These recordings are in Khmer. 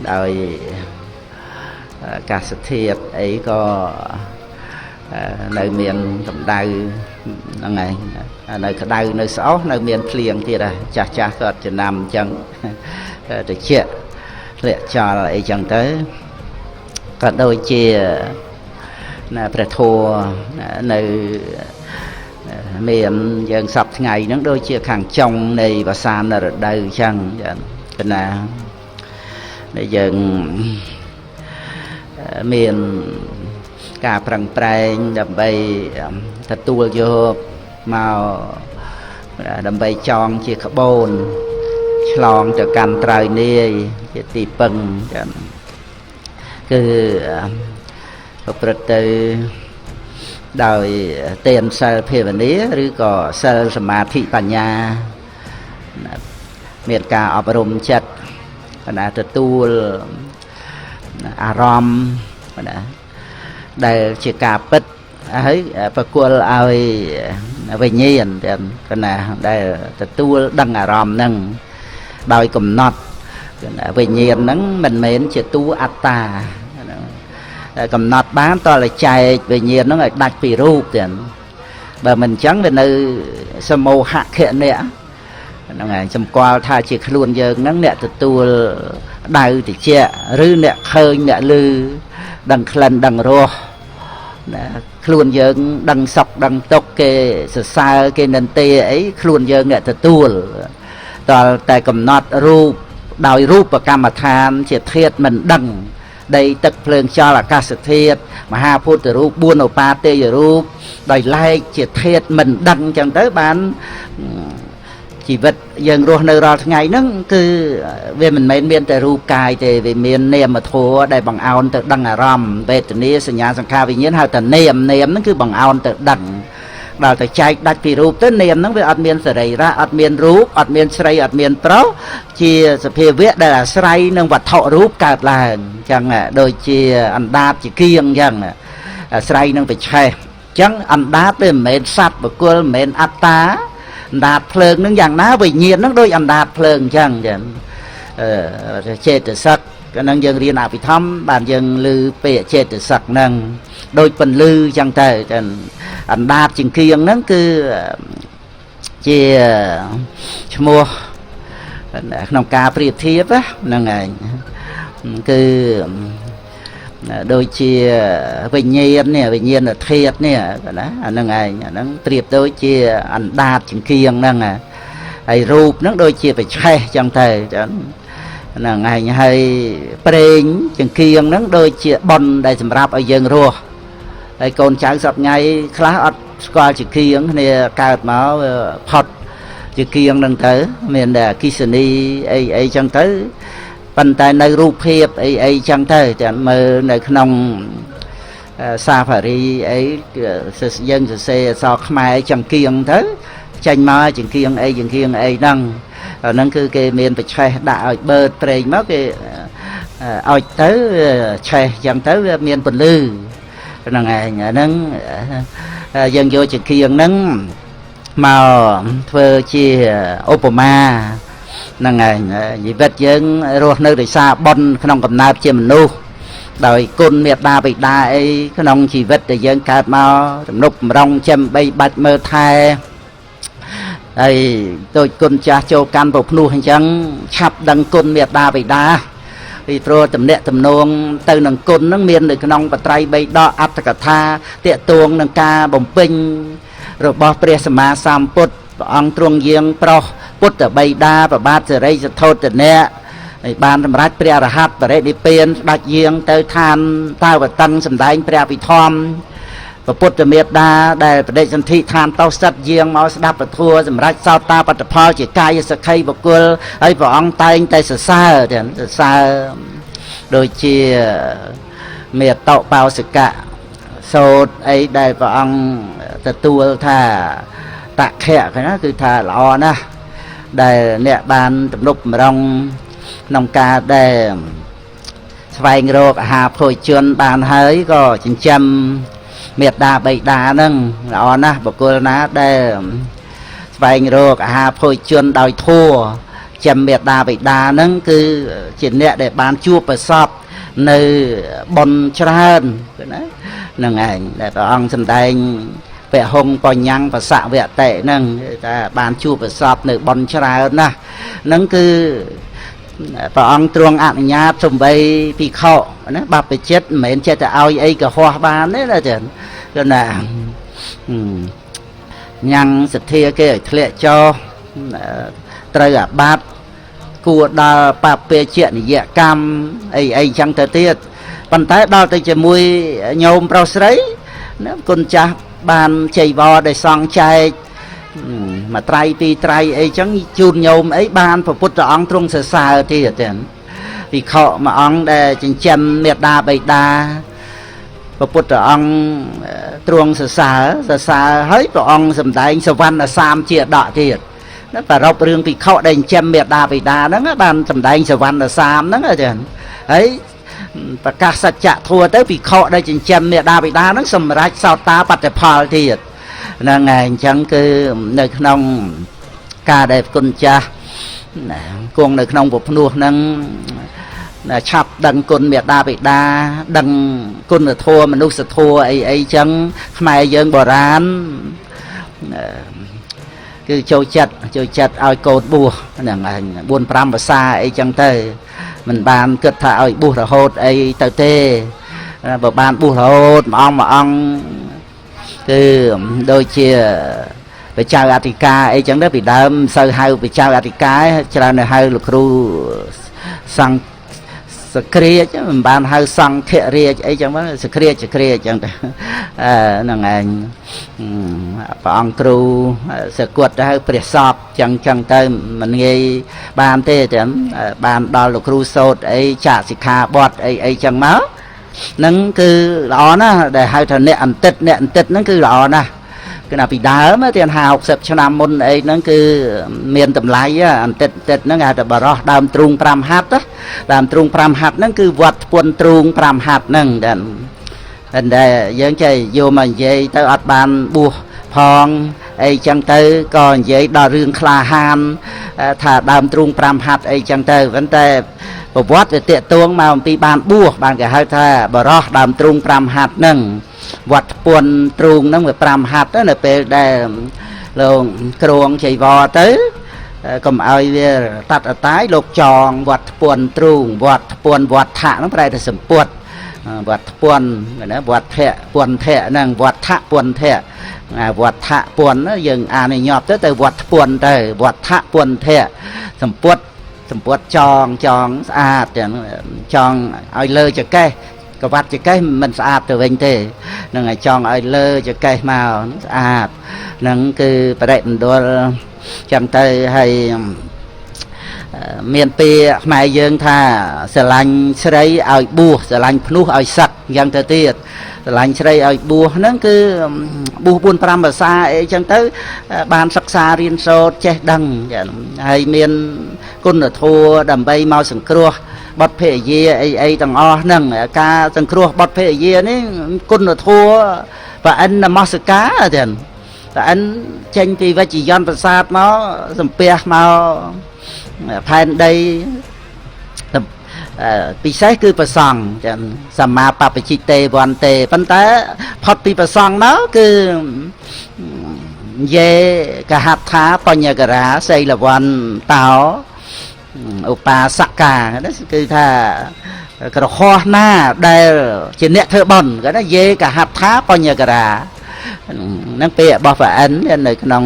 ដោយកាសធាតុអីក៏នៅមានកម្ដៅហ្នឹងឯងនៅក្តៅនៅស្អុះនៅមានភ្លៀងទៀតចាស់ចាស់គាត់ចំណាំអញ្ចឹងតិចធ្លាក់ចោលអីចឹងទៅក៏ដូចជាណាព្រះធម៌នៅមានយើងសពថ្ងៃហ្នឹងដូចជាខាងចុងនៃវស្សានរដូវអញ្ចឹងកណាដែលយើងមានការប្រឹងប្រែងដើម្បីទទួលយកមកដើម្បីចងជាក្បូនឆ្លងទៅកាន់ត្រើយនាយជាទីពឹងចឹងគឺប្រព្រឹត្តទៅដោយទានសិលភាវនាឬក៏សិលសមាធិបញ្ញាមានការអប់រំចិត្តណាទទួលអារម្មណ៍ណាដែលជាការពិតហើយប្រគល់ឲ្យវិញ្ញាណទាំងកណាដែលទទួលដឹងអារម្មណ៍ហ្នឹងដោយកំណត់វិញ្ញាណហ្នឹងមិនមែនជាតួអត្តាកំណត់បានតើចែកវិញ្ញាណហ្នឹងឲ្យដាច់ពីរូបទាំងបើមិនអញ្ចឹងវានៅសមោហខណៈហ្នឹងហើយសម្គាល់ថាជាខ្លួនយើងហ្នឹងអ្នកទទួលដៅតិចឬអ្នកឃើញអ្នកឮដឹងក្លិនដឹងរសណាខ្លួនយើងដឹងសុខដឹងទុក្ខគេសរសើរគេនិន្ទាអីខ្លួនយើងអ្នកទទួលតើតែកំណត់រូបដោយរូបកម្មដ្ឋានជាធាតុមិនដឹងដីទឹកភ្លើងខ្យល់អាកាសធាតុមហាពុទ្ធរូប4ឧបាទេយរូបដោយឡែកជាធាតុមិនដឹងអញ្ចឹងទៅបានជីវិតយើងរស់នៅរាល់ថ្ងៃហ្នឹងគឺវាមិនមែនមានតែរូបកាយទេវាមាននាមធម៌ដែលបង្អោនទៅដឹងអារម្មណ៍វេទនាសញ្ញាសង្ខារវិញ្ញាណហៅថានាមនាមហ្នឹងគឺបង្អោនទៅដឹងដល់តែចែកដាច់ពីរូបទៅនាមហ្នឹងវាអត់មានសរីរៈអត់មានរូបអត់មានស្រីអត់មានប្រុសជាសភាវៈដែលអាស្រ័យនឹងវត្ថុរូបកើតឡើងអញ្ចឹងដូចជាអណ្ដាតជាគៀងអញ្ចឹងអាស្រ័យនឹងបច្ឆេះអញ្ចឹងអណ្ដាតវាមិនមែនសត្វបុគ្គលមិនមែនអត្តាអណ្ដាតភ្លើងនឹងយ៉ាងណាវិញ្ញាណនឹងដូចអណ្ដាតភ្លើងអញ្ចឹងចឹងចេតសិកហ្នឹងយើងរៀនអភិធម្មបានយើងឮពាក្យចេតសិកហ្នឹងដូចពន្លឺអញ្ចឹងទៅចឹងអណ្ដាតចង្កៀងហ្នឹងគឺជាឈ្មោះក្នុងការប្រៀបធៀបហ្នឹងឯងគឺដូចជាវិញ្ញាណនេះវិញ្ញាណធាតុនេះណាអាហ្នឹងឯងអាហ្នឹងប្រៀបដូចជាអណ្ដាតចង្កៀងហ្នឹងហើយរូបហ្នឹងដូចជាបច្ឆេះចឹងទៅចឹងហ្នឹងឯងហើយប្រេងចង្កៀងហ្នឹងដូចជាបុណ្យដែលសម្រាប់ឲ្យយើងរស់ហើយកូនចៅសប្ងៃខ្លះអត់ស្គាល់ចង្កៀងគ្នាកើតមកផុតចង្កៀងហ្នឹងទៅមានតែអគិសនីអីអីចឹងទៅប៉ុន្តែនៅរូបភាពអីអីចឹងទៅតែមើលនៅក្នុងសាហ្វារីអីយើងសរសេរអក្សរខ្មែរចង្កៀងទៅចេញមកចង្កៀងអីចង្កៀងអីហ្នឹងហ្នឹងគឺគេមានបច្ឆេះដាក់ឲ្យបឺតប្រេងមកគេឲ្យទៅឆេះចឹងទៅវាមានពន្លឺហ្នឹងឯងហ្នឹងយើងយកចង្កៀងហ្នឹងមកធ្វើជាឧបមាហ្នឹងឯងជីវិតយើងរស់នៅដោយសារបុណ្យក្នុងកំណើតជាមនុស្សដោយគុណមេត្តាបិតាអីក្នុងជីវិតដែលយើងកើតមកទំនុកបំរុងចិញ្ចឹមបីបាច់មើលថែហើយដូចគុណចាស់ចូលកាន់ប្រភ្នោះអញ្ចឹងឆាប់ដឹងគុណមេត្តាបិតាពីព្រោះតំណាក់តំណងទៅនឹងគុណហ្នឹងមាននៅក្នុងបត្រៃបីដកអត្ថកថាទាក់ទងនឹងការបំពេញរបស់ព្រះសម្មាសម្ពុទ្ធព្រះអង្គទ្រង់យាងប្រោះពុទ្ធបិតាប្របាទសិរីសទ្ធោទនៈហើយបានសម្រេចព្រះអរហន្តបរិនិព្វានស្ដេចយាងទៅឋានតាវតឹងសម្ដែងព្រះអភិធម្មព្រះពុទ្ធមេត្តាដែលបដិសន្ធិឋានតោសិតយាងមកស្ដាប់ពធសម្រេចសោតាបត្តផលជាកាយសក្ខីបុគ្គលហើយព្រះអង្គតែងតែសរសើរទាំងសរសើរដូចជាមេតោបោសិកៈសោតអីដែលព្រះអង្គទទួលថាតខៈណាគឺថាល្អណាស់ដែលអ្នកបានទំនុកបំរុងក្នុងការដែលស្វែងរកអាហារភោជនបានហើយក៏ចិញ្ចឹមមេត្តាបិតាហ្នឹងល្អណាស់បុគ្គលណាដែលស្វែងរកអាហារភោជនដោយធัว ចិញ្ចឹមមេដាបិតាហ្នឹងគឺជាអ្នកដែលបានជួបប្រសពនៅបុណ្យច្រើនណាហ្នឹងឯងដែលព្រះអង្គសម្ដែងពហុងបញ្ញាំងបសវតិហ្នឹងថាបានជួបប្រសពនៅបុណ្យច្រើនណាស់ហ្នឹងគឺព្រះអង្គទ្រង់អនុញ្ញាតសំបីភិក្ខុណាបព្វជិតមិនមែនចេះតែឲ្យអីក៏ហោះបានទេណាចឹងគឺណាញ៉ាំងសទ្ធាគេឲ្យធ្លាក់ចុះត្រូវអាបត្តិគួរដល់បព្វជនិយកម្មអីអីចឹងទៅទៀតប៉ុន្តែដល់ទៅជាមួយញោមប្រុសស្រីណាគុណចាស់បានជ័យវរដែលសង់ចែកមួយត្រៃពីរត្រៃអីចឹងជូនញោមអីបានព្រះពុទ្ធអង្គទ្រង់សរសើរទៀតចឹងភិក្ខុមួយអង្គដែលចិញ្ចឹមមេដាបិតាព្រះពុទ្ធអង្គទ្រង់សរសើរសរសើរហើយព្រះអង្គសម្ដែងសវណ្ណសាមជាដកទៀតណាប្រារព្ធរឿងភិក្ខុដែលចិញ្ចឹមមេដាបិតាហ្នឹងបានសម្ដែងសវណ្ណសាមហ្នឹងចឹងហើយប្រកាសសច្ចធម៌ទៅភិក្ខុដែលចិញ្ចឹមមេដាបិតាហ្នឹងសម្រេចសោតាបត្តផលទៀតហ្នឹងហើយអញ្ចឹងគឺនៅក្នុងការដែលគុណចាស់គង់នៅក្នុងពភ្នោះហ្នឹងឆាប់ដឹងគុណមេដាបិតាដឹងគុណធម៌មនុស្សធម៌អីអីចឹងខ្មែរយើងបុរាណគឺចូលចិត្តឲ្យកូនបួសហ្នឹងឯង4 5ភាសាអីចឹងទៅមិនបានគិតថាឲ្យបួសរហូតអីទៅទេបើបានបួសរហូតមួយអង្គមួយអង្គគឺដូចជាព្រះចៅអធិការអីចឹងទៅពីដើមសូវហៅព្រះចៅអធិការច្រើនតែហៅលោកគ្រូសង្ឃសក្រាចមិនបានហៅសង្ឃរាជអីចឹងមកសក្រាចចឹងទៅហ្នឹងឯងព្រះអង្គគ្រូសគត់ទៅហៅព្រះសពចឹងទៅមិនងាយបានទេចឹងបានដល់លោកគ្រូសោតអីចាកសិក្ខាបទអីអីចឹងមកហ្នឹងគឺល្អណាស់ដែលហៅថាអ្នកអន្តិតអ្នកអន្តិតហ្នឹងគឺល្អណាស់គឺណាពីដើមទៀត50 60ឆ្នាំមុនអីហ្នឹងគឺមានតម្លៃអន្តិតហ្នឹងគេហៅថាបរោះដើមទ្រូង5ហាត់ដើមទ្រូង5ហាត់ហ្នឹងគឺវត្តធ្ពន់ទ្រូង5ហាត់ហ្នឹងតែយើងចេះយកមកនិយាយទៅអត់បានបួសផងអីចឹងទៅក៏និយាយដល់រឿងក្លាហានថាដើមទ្រូង5ហាត់អីចឹងទៅប៉ុន្តែប្រវត្តិវាទាក់ទងមកអំពីបានបួសបានគេហៅថាបរោះដើមទ្រូង5ហាត់ហ្នឹងវត្តធ្ពន់ទ្រូងហ្នឹងវា5ហាត់នៅពេលដែលលោកគ្រងជ័យវរទៅកុំឲ្យវាតាត់អតាយលោកចងវត្តធ្ពន់ទ្រូងវត្តធ្ពន់វត្តថៈហ្នឹងប្រែតែសម្ពុតវត្តធ្ពន់ណាវត្តធៈពន្ធៈហ្នឹងវត្តថៈពន្ធៈវត្តថៈពន្ធយើងអានឲ្យញាប់ទៅវត្តធ្ពន់ទៅវត្តថៈពន្ធៈសម្ពុតចងស្អាតចឹងចងឲ្យលើចកេះក្បាត់ចកេះមិនស្អាតទៅវិញទេនឹងឲ្យចង់ឲ្យលើចកេះមកស្អាតហ្នឹងគឺបរិមណ្ឌលចឹងទៅហើយមានពាក្យខ្មែរយើងថាស្រឡាញ់ស្រីឲ្យបួសស្រឡាញ់ភ្នោះឲ្យសឹកយ៉ាងទៅទៀតស្រឡាញ់ស្រីឲ្យបួសហ្នឹងគឺបួស4 5ភាសាអីចឹងទៅបានសិក្សារៀនសូត្រចេះដឹងហើយមានគុណធម៌ដើម្បីមកសង្គ្រោះបុត្រភរិយាអីអីទាំងអស់ហ្នឹងការសង្គ្រោះបុត្រភរិយានេះគុណធម៌ប្រអិននមស្ការចឹងប្រអិនចេញពីវិជ្ជយន្តប្រាសាទមកសំពះមកផែនដីពិសេសគឺប្រសង់ចឹងសម្មាបព្វជិតេវន្ទេប៉ុន្តែផុតពីប្រសង់មកគឺយេកហដ្ឋាបញ្ញករាសីលវន្តោឧបាសកាគឺថាក្រហោះណាដែលជាអ្នកធ្វើបុណ្យគេថាយេកហដ្ឋាបញ្ញករាហ្នឹងពាក្យរបស់ព្រះឥន្ទនៅក្នុង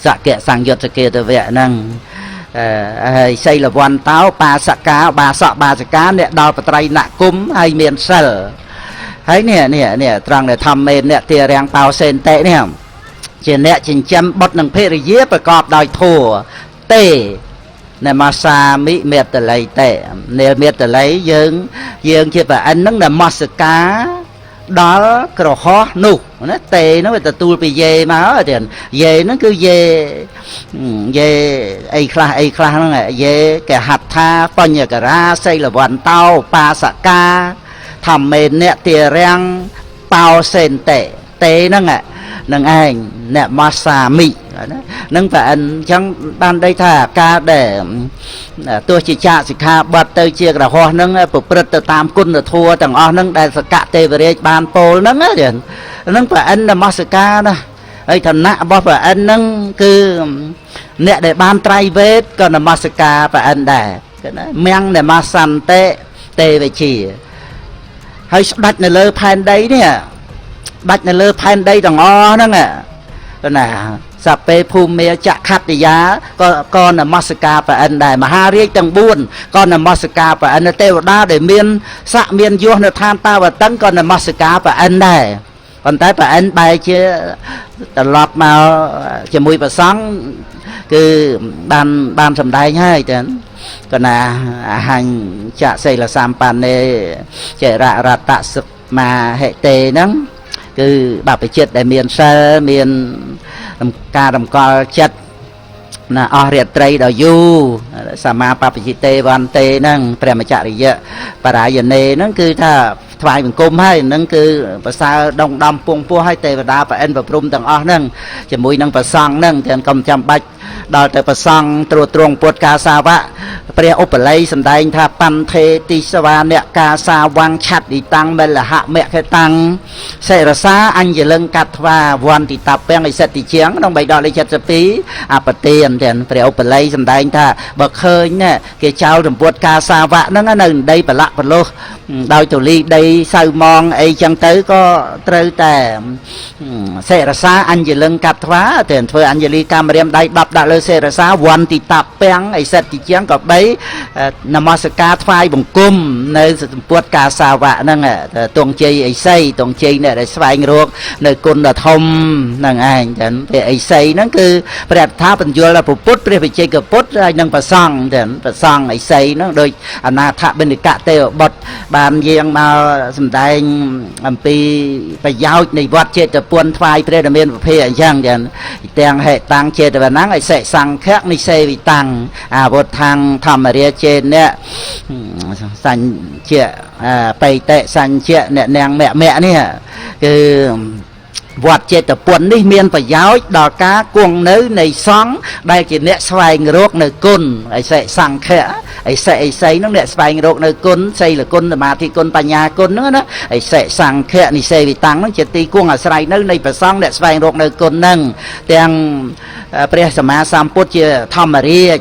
សកៈសង្យុត្តគាតវៈហ្នឹងហើយសីលវន្តោបាសកាបាសកបាសិកាអ្នកដល់បត្រៃណគមហើយមានសិលហើយនេះត្រង់ដែលធម្មមេអ្នកទារាំងបោសេនតិនេះជាអ្នកចិញ្ចឹមបុត្រនិងភរិយាប្រកបដោយធម៌ទេនមសាមិមេតល័យតេនាលមេតល័យយើងជាប្រអិនហ្នឹងនមស្ការដល់ក្រហោះនោះណាតេហ្នឹងវាទទួលពីយេមកទៀតយេហ្នឹងគឺយេអីខ្លះហ្នឹងយេគេហដ្ឋាបញ្ញករាសីលវន្តោបាសកាធម្មេអ្នកទារាំងបោសេនតេតេហ្នឹង នឹងឯងអ្នកមសាមិណានឹងប្រអិនអញ្ចឹងបានដីថាការដែលទោះជាចាកសិក្ខាបទទៅជាក្រហោះនឹងប្រព្រឹត្តទៅតាមគុណធម៌ទាំងអស់នឹងដែលសកទេវរាជបានពោលហ្នឹងហ្នឹងប្រអិននមស្ការណាហើយឋានៈរបស់ប្រអិនហ្នឹងគឺអ្នកដែលបានត្រៃវេទក៏នមស្ការប្រអិនដែរគេណាមៀងនមសន្តិទេវជាហើយស្ដេចនៅលើផែនដីនេះដាច់នៅលើផែនដីទាំងអស់ហ្នឹងណាសពេភូមិចខតិយាក៏នមស្ការប្រអិនដែរមហារាជទាំង4ក៏នមស្ការប្រអិនទេវតាដែលមានស័កមានយសនៅឋានតាវតឹងក៏នមស្ការប្រអិនដែរប៉ុន្តែប្រអិនបែរជាត្រឡប់មកជាមួយព្រះសង្ឃគឺបានសម្ដែងហើយចឹងកណាអហញ្ចសីលសម្បណ្ណេចររតសមាហិតេហ្នឹងគឺបព្វជិតដែលមានសិលមានការតម្កល់ចិត្តណាអស់រាត្រីដល់យូរសមាបព្វជិតេវន្ទេហ្នឹងព្រះមច្ចរិយៈបរាយណេហ្នឹងគឺថាថ្វាយបង្គំហើយហ្នឹងគឺប្រសើរដងដំពងពោះឲ្យទេវតាប្រអិនប្រព្រំទាំងអស់ហ្នឹងជាមួយនឹងប្រសង់ហ្នឹងទាំងកុំចាំបាច់ដល់ទៅប្រសង់ត្រួតត្រងពុទ្ធកាសាវៈព្រះឧបល័យសម្ដែងថាបន្ថេតិសវាអ្នកកាសាវੰឆាត់ិតាំងមលហមខេតាំងសិរសាអញ្ញលឹងកាត់ថ្វាវន្តិតពាំងអិសិទ្ធិជាងក្នុងបៃដកលេខ72អបទានទាំងព្រះឧបល័យសម្ដែងថាបើឃើញគេចោលសម្ពុតកាសាវៈហ្នឹងនៅដីប្រឡាក់ប្រឡោះដោយទូលីដីសៅមងអីចឹងទៅក៏ត្រូវតែសិរសាអញ្ញលឹងកាត់ថ្វាតែធ្វើអញ្ញលីកម្មរៀមដៃ10ដាក់លើសិរសាវន្តិតពាំងអិសិទ្ធិជាងក៏បីនមស្ការថ្វាយបង្គំនៅសម្ពុតកាសាវៈហ្នឹងទងជ័យអិសីទងជ័យអ្នកដែលស្វែងរកនៅគុណដ៏ធំហ្នឹងឯងចឹងព្រះអិសីហ្នឹងគឺព្រះអត្ថាបញ្យលពុទ្ធព្រះវិជ័យកពុទ្ធហើយនិងព្រះសង្ឃចឹងព្រះសង្ឃអិសីហ្នឹងដូចអនាថបិណ្ឌកទេវបុត្របានយាងមកសម្ដែងអំពីប្រយោជន៍នៃវត្តចេតពុនថ្វាយព្រះរាមាវិភាអញ្ចឹងចឹងទាំងហេតាំងចេតវណੰអិសិសង្ឃៈនិសេវិតាំងអាវុធังធម្មរាជេនៈសញ្ជៈបៃតិសញ្ជៈអ្នកនាងមគ្គនេះគឺវត្តចេតពុននេះមានប្រយោជន៍ដល់ការគង់នៅនៃសង្ឃដែលជាអ្នកស្វែងរកនៅគុណអិសិសង្ឃៈអិសិអិសីហ្នឹងអ្នកស្វែងរកនៅគុណសីលគុណសមាធិគុណបញ្ញាគុណហ្នឹងណាអិសិសង្ឃៈនិសេវិតាំងហ្នឹងជាទីគង់អាស្រ័យនៅនៃព្រះសង្ឃអ្នកស្វែងរកនៅគុណហ្នឹងទាំងព្រះសម្មាសម្ពុទ្ធជាធម្មរាជ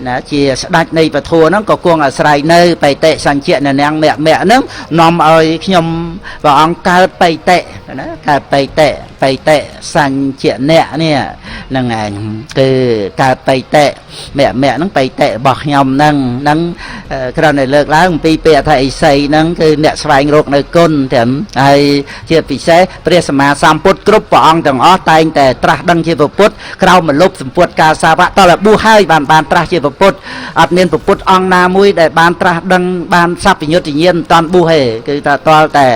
ណាជាស្ដេចនៃពធហ្នឹងក៏គង់អាស្រ័យនៅបៃតិសញ្ជៈនាងមគ្គហ្នឹងនាំឲ្យខ្ញុំព្រះអង្គកើតបៃតិណាកើតបៃតិបៃតិសញ្ជៈអ្នកនេះហ្នឹងឯងគឺកើតបៃតិមគ្គហ្នឹងបៃតិរបស់ខ្ញុំហ្នឹងហ្នឹងគ្រាន់តែលើកឡើងអំពីពាក្យថាអិសីហ្នឹងគឺអ្នកស្វែងរកនៅគុណទាំងហើយជាពិសេសព្រះសម្មាសម្ពុទ្ធគ្រប់ព្រះអង្គទាំងអស់តែងតែត្រាស់ដឹងជាពុទ្ធក្រោមមលុបសម្ពុទ្ធកាសាវៈតើបួសហើយបានត្រាស់ជាពុទ្ធអត់មានពុទ្ធអង្គណាមួយដែលបានត្រាស់ដឹងបានសព្វញ្ញត្តិញាណមិនតាន់បួសទេគឺថាតលតែ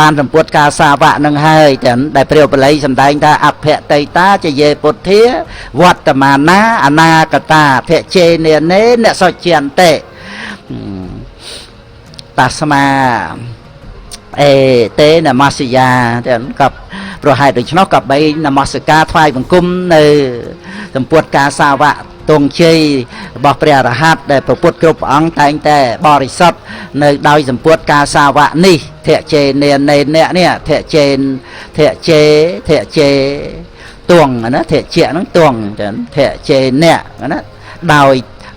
បានសម្ពុទ្ធកាសាវៈនឹងហើយទាំងដែលព្រះឧបល័យសម្ដែងថាអភតិតាជាយេពុទ្ធាវត្តមានាអនាគតាភជេនេនេអ្នកសុជាន្តិតាស្មាអេទេនមស្យាទាំងក៏ប្រហែលដូច្នោះក៏បីនមស្ការថ្វាយបង្គំនៅសម្ពុទ្ធកាសាវៈទងជ័យរបស់ព្រះអរហន្តដែលព្រះពុទ្ធគ្រប់ព្រះអង្គតែងតែបរិសុទ្ធនៅដោយសម្ពុទ្ធកាសាវៈនេះធជេនេនេអ្នកនេះធជេធជេធជេទងណាធជៈហ្នឹងទងចឹងធជេអ្នកណា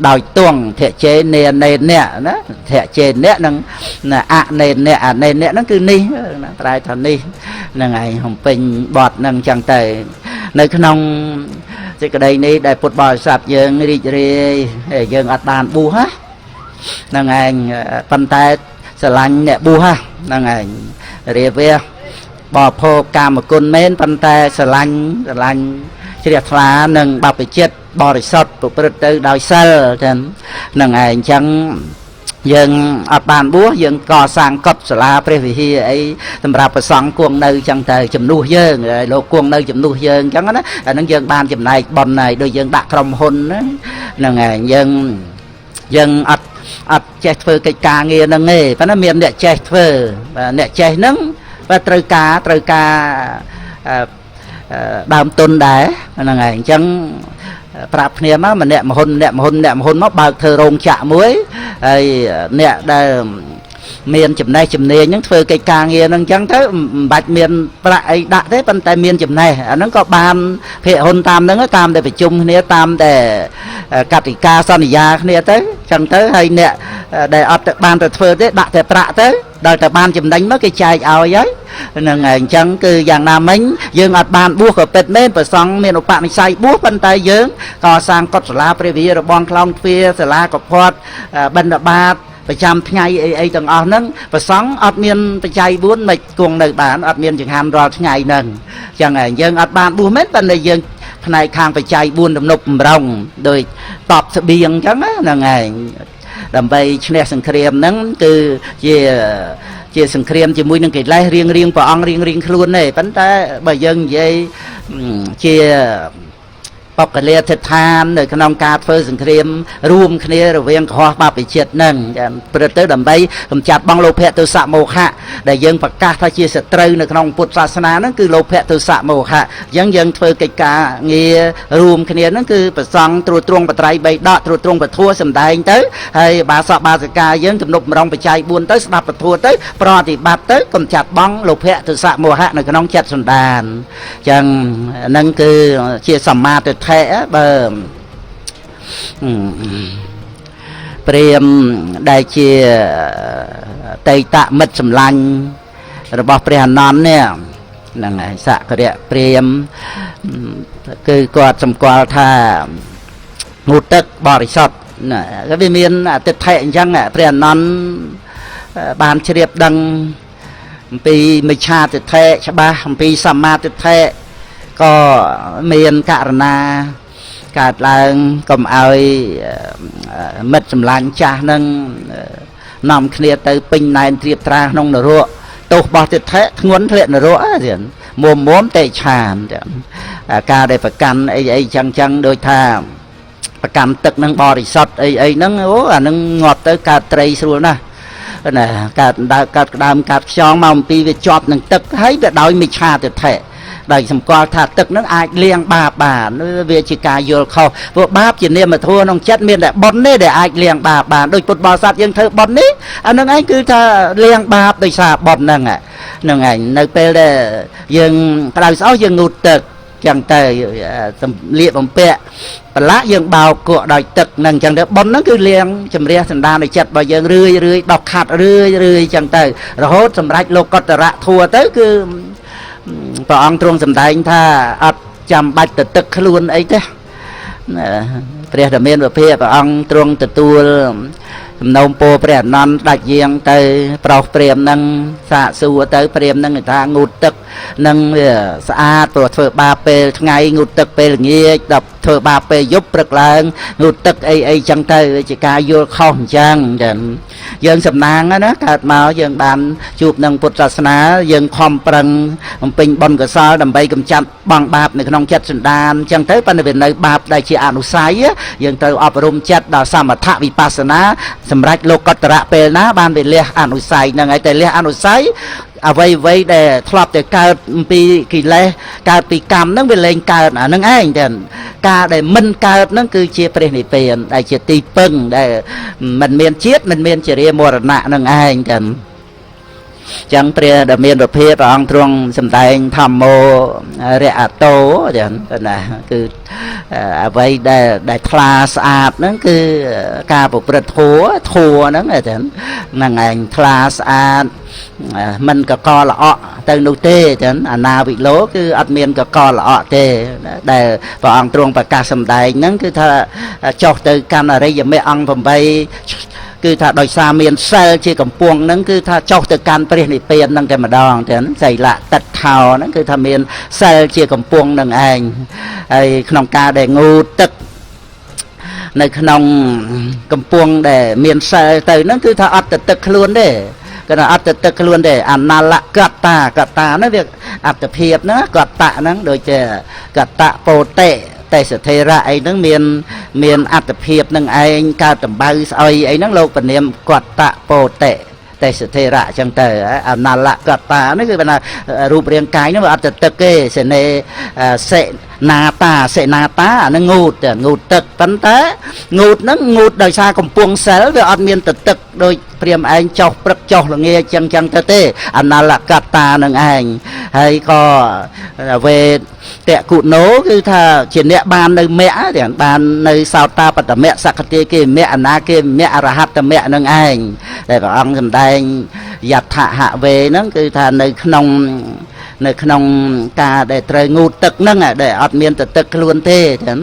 ដោយទងធជេនេនេអ្នកណាធជេអ្នកនឹងអនេអ្នកអនេអ្នកហ្នឹងគឺនេះប្រែថានេះហ្នឹងឯងហំពេញបត់ហ្នឹងចឹងទៅនៅក្នុងសេចក្តីនេះដែលពុទ្ធបរិស័ទយើងរីករាយយើងអត់បានបួសហ្នឹងឯងប៉ុន្តែស្រឡាញ់អ្នកបួសហ្នឹងឯងរាវះបរិភោគកាមគុណមែនប៉ុន្តែស្រឡាញ់ជ្រះថ្លានិងបព្វជិតបរិសុទ្ធប្រព្រឹត្តទៅដោយសិលចឹងហ្នឹងឯងអញ្ចឹងយើងអត់បានបួសយើងកសាងកុដិសាលាព្រះវិហារអីសម្រាប់ព្រះសង្ឃគង់នៅចឹងទៅជំនួសយើងលោកគង់នៅជំនួសយើងចឹងណាអាហ្នឹងយើងបានចំណែកបុណ្យហើយដូចយើងដាក់ក្រុមហ៊ុនហ្នឹងឯងយើងអត់ចេះធ្វើកិច្ចការងារហ្នឹងទេប៉ុន្តែមានអ្នកចេះធ្វើអ្នកចេះហ្នឹងបាទត្រូវការ ដើមទុនដែរហ្នឹងហើយអញ្ចឹងប្រាប់គ្នាមកម្នាក់មហ៊ុនម្នាក់មហ៊ុនម្នាក់មហ៊ុនមកបើកធ្វើរោងចក្រមួយហើយអ្នកដែលមានចំណេះជំនាញហ្នឹងធ្វើកិច្ចការងារហ្នឹងអញ្ចឹងទៅមិនបាច់មានប្រាក់អីដាក់ទេប៉ុន្តែមានចំណេះអាហ្នឹងក៏បានភាគហ៊ុនតាមហ្នឹងតាមតែប្រជុំគ្នាតាមតែកតិកាសន្យាគ្នាទៅអញ្ចឹងទៅហើយអ្នកដែលអត់បានទៅធ្វើទេដាក់តែប្រាក់ទៅដល់តែបានចំណេញមកគេចែកឲ្យហើយហ្នឹងហើយអញ្ចឹងគឺយ៉ាងណាមិញយើងអត់បានបួសក៏ពិតមែនព្រះសង្ឃមានឧបនិស្ស័យបួសប៉ុន្តែយើងក៏សាងកុដិសាលាព្រះវិហាររបងខ្លោងទ្វារសាលាកផាត់បិណ្ឌបាតប្រចាំថ្ងៃអីអីទាំងអស់ហ្នឹងព្រះសង្ឃអត់មានបច្ច័យ4មិនគង់នៅបានអត់មានចង្ហាន់រាល់ថ្ងៃហ្នឹងអញ្ចឹងហើយយើងអត់បានបួសមែនប៉ុន្តែយើងផ្នែកខាងបច្ច័យ4ទំនប់បំរុងដោយតបស្បៀងអញ្ចឹងហ្នឹងហើយដើម្បីឈ្នះសង្គ្រាមហ្នឹងគឺជាសង្គ្រាមជាមួយនឹងកិលេសរៀងរៀងព្រះអង្គរៀងរៀងខ្លួនទេប៉ុន្តែបើយើងនិយាយជាបកលាធិដ្ឋាននៅក្នុងការធ្វើសង្គ្រាមរួមគ្នារវាងកុហកបាបវិចិត្រហ្នឹងព្រឹត្តទៅដើម្បីកម្ចាត់បងលោភៈទោសៈមោហៈដែលយើងប្រកាសថាជាសត្រូវនៅក្នុងពុទ្ធសាសនាហ្នឹងគឺលោភៈទោសៈមោហៈអញ្ចឹងយើងធ្វើកិច្ចការងាររួមគ្នាហ្នឹងគឺប្រសង់ត្រួតត្រងបត្រៃបីដកត្រួតត្រងពធសំដែងទៅហើយបាសកបាសិកាយើងទំនប់ម្រងបច្ច័យ4ទៅស្ដាប់ពធទៅប្រតិបត្តិទៅកម្ចាត់បងលោភៈទោសៈមោហៈនៅក្នុងចិត្តសន្តានអញ្ចឹងហ្នឹងគឺជាសម្មាទិដ្ឋិបើព្រាមដែលជាតេតមិត្តសម្លាញ់របស់ព្រះអានន្ទនេះហ្នឹងហើយសក្រិយព្រាមគឺគាត់សម្គាល់ថាងូតទឹកបរិសុទ្ធណាវាមានអតិថិអញ្ចឹងព្រះអានន្ទបានជ្រាបដឹងអំពីមិច្ឆាទិដ្ឋិច្បាស់អំពីសម្មាទិដ្ឋិក៏មានករណាកើតឡើងកុំឲ្យមិត្តសម្លាញ់ចាស់នឹងនាំគ្នាទៅពេញណែនត្រៀបត្រាក្នុងនរកទោសរបស់ទិដ្ឋិធ្ងន់ធ្លាក់នរកទៀតមុំមុំតេឆានការដែលប្រកាន់អីអីចឹងចឹងដូចថាប្រកាន់ទឹកនឹងបរិសុទ្ធអីអីហ្នឹងអូអាហ្នឹងងាប់ទៅកើតត្រីស្រួលណាស់ណាកើតដើកើតក្ដើមកើតខ្យងមកអំពីវាជាប់នឹងទឹកហើយវាដោយមិច្ឆាទិដ្ឋិដោយសម្គាល់ថាទឹកនឹងអាចលាងបាបបានវាជាការយល់ខុសព្រោះបាបជានាមធម៌ក្នុងចិត្តមានតែបុណ្យទេដែលអាចលាងបាបបានដូចពុទ្ធបរិស័ទយើងធ្វើបុណ្យនេះអានឹងឯងគឺថាលាងបាបដោយសារបុណ្យហ្នឹងហ្នឹងឯងនៅពេលដែលយើងក្តៅស្អុះយើងងូតទឹកចឹងទៅសម្លៀកបំពាក់ប្រឡាក់យើងបោកគក់ដោយទឹកហ្នឹងចឹងទៅបុណ្យហ្នឹងគឺលាងជំរះសន្តាននៃចិត្តរបស់យើងរឿយរឿយដោះខាត់រឿយរឿយចឹងទៅរហូតសម្រេចលោកតរៈធัวទៅគឺព្រះអង្គទ្រង់សម្ដែងថាអត់ចាំបាច់ទៅទឹកខ្លួនអីទេព្រះរាមាវិភាព្រះអង្គទ្រង់ទទួលសំណូមពរព្រះអានន្ទដាច់យាងទៅប្រុសព្រាមនឹងសាកសួរទៅព្រាមនឹងថាងូតទឹកនឹងវាស្អាតព្រោះធ្វើបាបពេលថ្ងៃងូតទឹកពេលល្ងាចដល់ធ្វើបាបពេលយប់ព្រឹកឡើងងូតទឹកអីអីចឹងទៅជាការយល់ខុសអញ្ចឹងយើងសំណាងណាកើតមកយើងបានជួបនឹងពុទ្ធសាសនាយើងខំប្រឹងបំពេញបុណ្យកុសលដើម្បីកម្ចាត់បងបាបនៅក្នុងចិត្តសន្តានអញ្ចឹងទៅប៉ុន្តែវានៅបាបដែលជាអនុស័យយើងត្រូវអប់រំចិត្តដល់សមថវិបស្សនាសម្រាប់លោកតរៈពេលណាបានវាលះអនុស័យហ្នឹងហើយតែលះអនុស័យអ្វីអ្វីដែលធ្លាប់តែកើតពីកិលេសកើតពីកម្មហ្នឹងវាលែងកើតអាហ្នឹងឯងតែការដែលមិនកើតហ្នឹងគឺជាព្រះនិព្វានដែលជាទីពឹងដែលមិនមានជាតិមិនមានជារាមរណៈហ្នឹងឯងតែចឹងព្រះដែលមានប្រភេទព្រះអង្គទ្រង់សម្ដែងធម្មោរអតោចឹងណាគឺអ្វីដែលថ្លាស្អាតហ្នឹងគឺការប្រព្រឹត្តធម៌ធម៌ហ្នឹងចឹងហ្នឹងឯងថ្លាស្អាតមិនកកល្អក់ទៅនោះទេចឹងអនាវិលោគឺអត់មានកកល្អក់ទេដែលព្រះអង្គទ្រង់ប្រកាសសម្ដែងហ្នឹងគឺថាចុះទៅកាន់អរិយមគ្គអង្គ8គឺថាដោយសារមានសិលជាកំពង់ហ្នឹងគឺថាចុះទៅកាន់ព្រះនិព្វានហ្នឹងតែម្ដងចឹងសីលៈតិដ្ឋោហ្នឹងគឺថាមានសិលជាកំពង់នឹងឯងហើយក្នុងការដែលងូតទឹកនៅក្នុងកំពង់ដែលមានសិលទៅហ្នឹងគឺថាអត់ទៅទឹកខ្លួនទេគឺថាអត់ទៅទឹកខ្លួនទេអនលកតាកតាហ្នឹងវាអត្តភាពហ្នឹងកតៈហ្នឹងដូចជាកតៈពោតិទេសថេរៈអីហ្នឹងមានអត្តភាពនឹងឯងកើតដំបៅស្អុយអីហ្នឹងលោកពនាមកតៈពោតិ ទេសធេរៈអញ្ចឹងទៅអនលកតានេះគឺថារូបរាងកាយហ្នឹងវាអត់ទៅទឹកទេសេនេសិណាតាសិណាតាអានឹងងូតងូតទឹកប៉ុន្តែងូតហ្នឹងងូតដោយសារកំពង់សិលវាអត់មានទៅទឹកដូចព្រាមឯងចោះព្រឹកចោះល្ងាចឹងចឹងទៅទេអនលកតានឹងឯងហើយក៏វេតគុណោគឺថាជាអ្នកបាននៅមគ្គទាំងបាននៅសោតាបត្តមគ្គសក្តិគេមគ្គអនាគេមគ្គអរហត្តមគ្គនឹងឯងដែលព្រះអង្គសម្ដែងយដ្ឋហវេហ្នឹងគឺថានៅក្នុងការដែលត្រូវងូតទឹកហ្នឹងដែលអត់មានទៅទឹកខ្លួនទេចឹង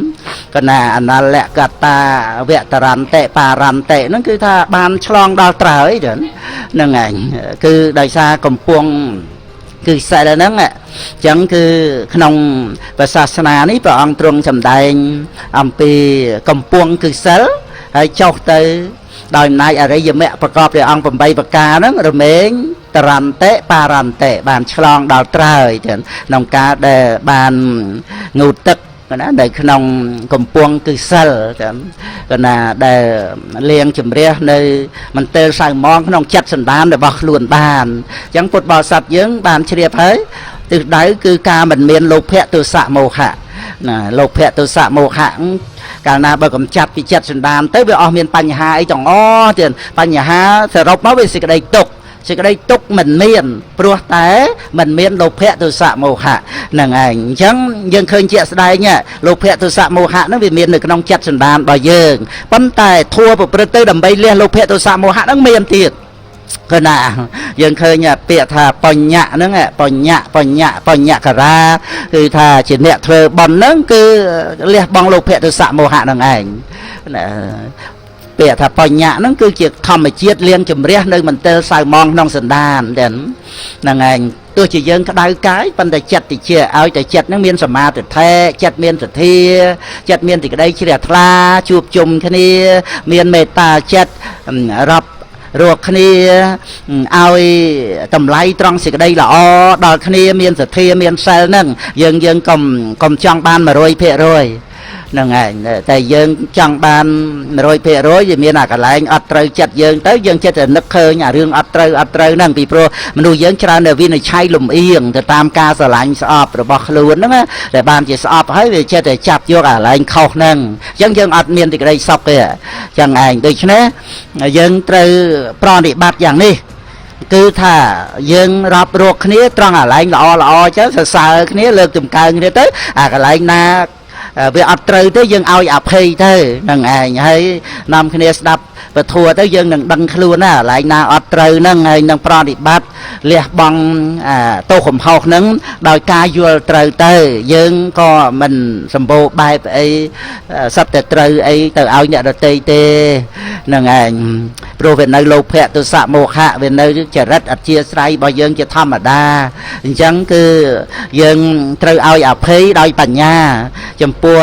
កណាអនលកតាវតរន្តិបារន្តិហ្នឹងគឺថាបានឆ្លងដល់ត្រើយចឹងហ្នឹងឯងគឺដោយសារកំពង់គឺសិលហ្នឹងអញ្ចឹងគឺក្នុងព្រះសាសនានេះព្រះអង្គទ្រង់សម្ដែងអំពីកំពង់គឺសិលហើយចុះទៅដោយអំណាចអរិយមគ្គប្រកបដោយអង្គ8ប្រការហ្នឹងរមែងតរន្តិបារន្តិបានឆ្លងដល់ត្រើយក្នុងការដែលបានងូតទឹកណានៅក្នុងកំពង់គឺសិលកណាដែលលៀងជំរះនៅមន្ទិលសៅមងក្នុងចិត្តសន្តានរបស់ខ្លួនបានអញ្ចឹងពុទ្ធបរិស័ទយើងបានជ្រាបហើយទិសដៅគឺការមិនមានលោភៈទោសៈមោហៈណាលោភៈទោសៈមោហៈកាលណាបើកំចាត់ពីចិត្តសន្តានទៅវាអស់មានបញ្ហាអីទាំងអស់ទៀតបញ្ហាសរុបមកវាសេចក្តីទុក្ខសេចក្តីទុក្ខមិនមានព្រោះតែមិនមានលោភៈទោសៈមោហៈហ្នឹងឯងអញ្ចឹងយើងឃើញជាក់ស្ដែងលោភៈទោសៈមោហៈហ្នឹងវាមាននៅក្នុងចិត្តសន្តានរបស់យើងប៉ុន្តែធัวប្រព្រឹត្តទៅដើម្បីលះលោភៈទោសៈមោហៈហ្នឹងមានទៀតគឺណាយើងឃើញពាក្យថាបញ្ញៈហ្នឹងបញ្ញៈបញ្ញៈបញ្ញការាគឺថាជាអ្នកធ្វើបុណ្យហ្នឹងគឺលះបង់លោភៈទោសៈមោហៈហ្នឹងឯងណាពាក្យថាបញ្ញាហ្នឹងគឺជាធម្មជាតិលៀងជំរះនៅមន្ទិលសៅមងក្នុងសន្តានហ្នឹងឯងទោះជាយើងក្តៅកាយប៉ុន្តែចិត្តតិចឲ្យតែចិត្តហ្នឹងមានសមាធិចិត្តមានសទ្ធាចិត្តមានសេចក្តីជ្រះថ្លាជួបជុំគ្នាមានមេត្តាចិត្តរាប់រកគ្នាឲ្យតម្លៃត្រង់សេចក្តីល្អដល់គ្នាមានសទ្ធាមានសិលហ្នឹងយើងកុំចង់បាន100%ហ្នឹងឯងតែយើងចង់បាន100%វាមានអាកន្លែងអត់ត្រូវចិត្តយើងទៅយើងចិត្តតែនឹកឃើញអារឿងអត់ត្រូវហ្នឹងពីព្រោះមនុស្សយើងច្រើនតែវិនិច្ឆ័យលំអៀងទៅតាមការស្រឡាញ់ស្អប់របស់ខ្លួនហ្នឹងតែបានជាស្អប់ហើយវាចិត្តតែចាប់យកអាកន្លែងខុសហ្នឹងអញ្ចឹងយើងអត់មានសេចក្តីសុខទេអញ្ចឹងឯងដូច្នេះយើងត្រូវប្រតិបត្តិយ៉ាងនេះគឺថាយើងរាប់រកគ្នាត្រង់អាកន្លែងល្អល្អអញ្ចឹងសរសើរគ្នាលើកតម្កើងគ្នាទៅអាកន្លែងណាវាអត់ត្រូវទេយើងឲ្យអភ័យទៅហ្នឹងឯងហើយនាំគ្នាស្ដាប់ពធទៅយើងនឹងដឹងខ្លួនណាកន្លែងណាអត់ត្រូវហ្នឹងហើយនឹងប្រតិបត្តិលះបង់ទោសកំហុសហ្នឹងដោយការយល់ត្រូវទៅយើងក៏មិនសម្បូរបែបអីសត្វតែត្រូវអីទៅឲ្យអ្នកដទៃទេហ្នឹងឯងព្រោះវានៅលោភៈទោសៈមោហៈវានៅចរិតអធិស្រ័យរបស់យើងជាធម្មតាអញ្ចឹងគឺយើងត្រូវឲ្យអភ័យដោយបញ្ញាចំពោះ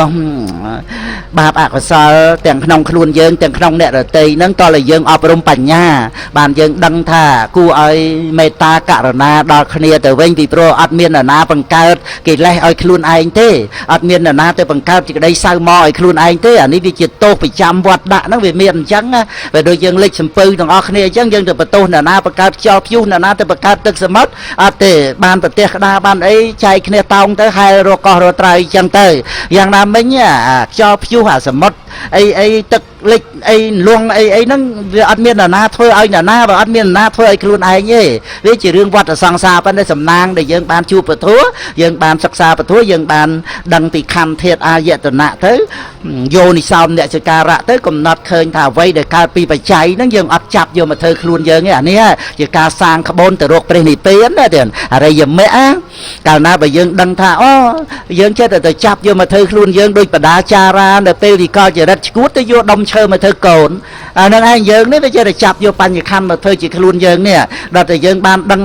បាបអកុសលទាំងក្នុងខ្លួនយើងទាំងក្នុងអ្នកដទៃហ្នឹងតើឲ្យយើងអប់រំបញ្ញាបានយើងដឹងថាគួរឲ្យមេត្តាករុណាដល់គ្នាទៅវិញពីព្រោះអត់មាននរណាបង្កើតកិលេសឲ្យខ្លួនឯងទេអត់មាននរណាទៅបង្កើតសេចក្តីសៅមកឲ្យខ្លួនឯងទេអានេះវាជាទោសប្រចាំវត្តដាក់ហ្នឹងវាមានអញ្ចឹងវាដូចយើងលិចសំពៅទាំងអស់គ្នាអញ្ចឹងយើងទៅបន្ទោសនរណាបង្កើតខ្យល់ព្យុះនរណាទៅបង្កើតទឹកសមុទ្រអត់ទេបានប្រទេសក្តារបានអីចែកគ្នាតោងទៅហែលរកកោះរកត្រៃអញ្ចឹងទៅយ៉ាងណាមិញអាខ្យល់ព្យុះអាសមុទ្រអីអីទឹកលិចអីលួងអីអីហ្នឹងវាអត់មាននរណាធ្វើឲ្យនរណាបើអត់មាននរណាធ្វើឲ្យខ្លួនឯងទេវាជារឿងវត្តសង្សារប៉ុន្តែសំណាងដែលយើងបានជួបពធយើងបានសិក្សាពធយើងបានដឹងពីខណ្ឌធាតុអាយតនៈទៅយោនិសោមអ្នកសការៈទៅកំណត់ឃើញថាអ្វីដែលកើតពីបច្ច័យហ្នឹងយើងអត់ចាប់យកមកធ្វើខ្លួនយើងទេអានេះជាការសាងក្បូនទៅរកព្រះនិព្វានណាទៀតអរិយមគ្គកាលណាបើយើងដឹងថាអូយើងចេះតែទៅចាប់យកមកធ្វើខ្លួនយើងដូចបដាចារានៅពេលវិកលចរិតឈួតទៅយកដុំឈើមកធ្វើកូនអានឹងឯងយើងនេះវាចេះតែចាប់យកបញ្ញខណ្ឌមកធ្វើជាខ្លួនយើងនេះដល់តែយើងបានដឹង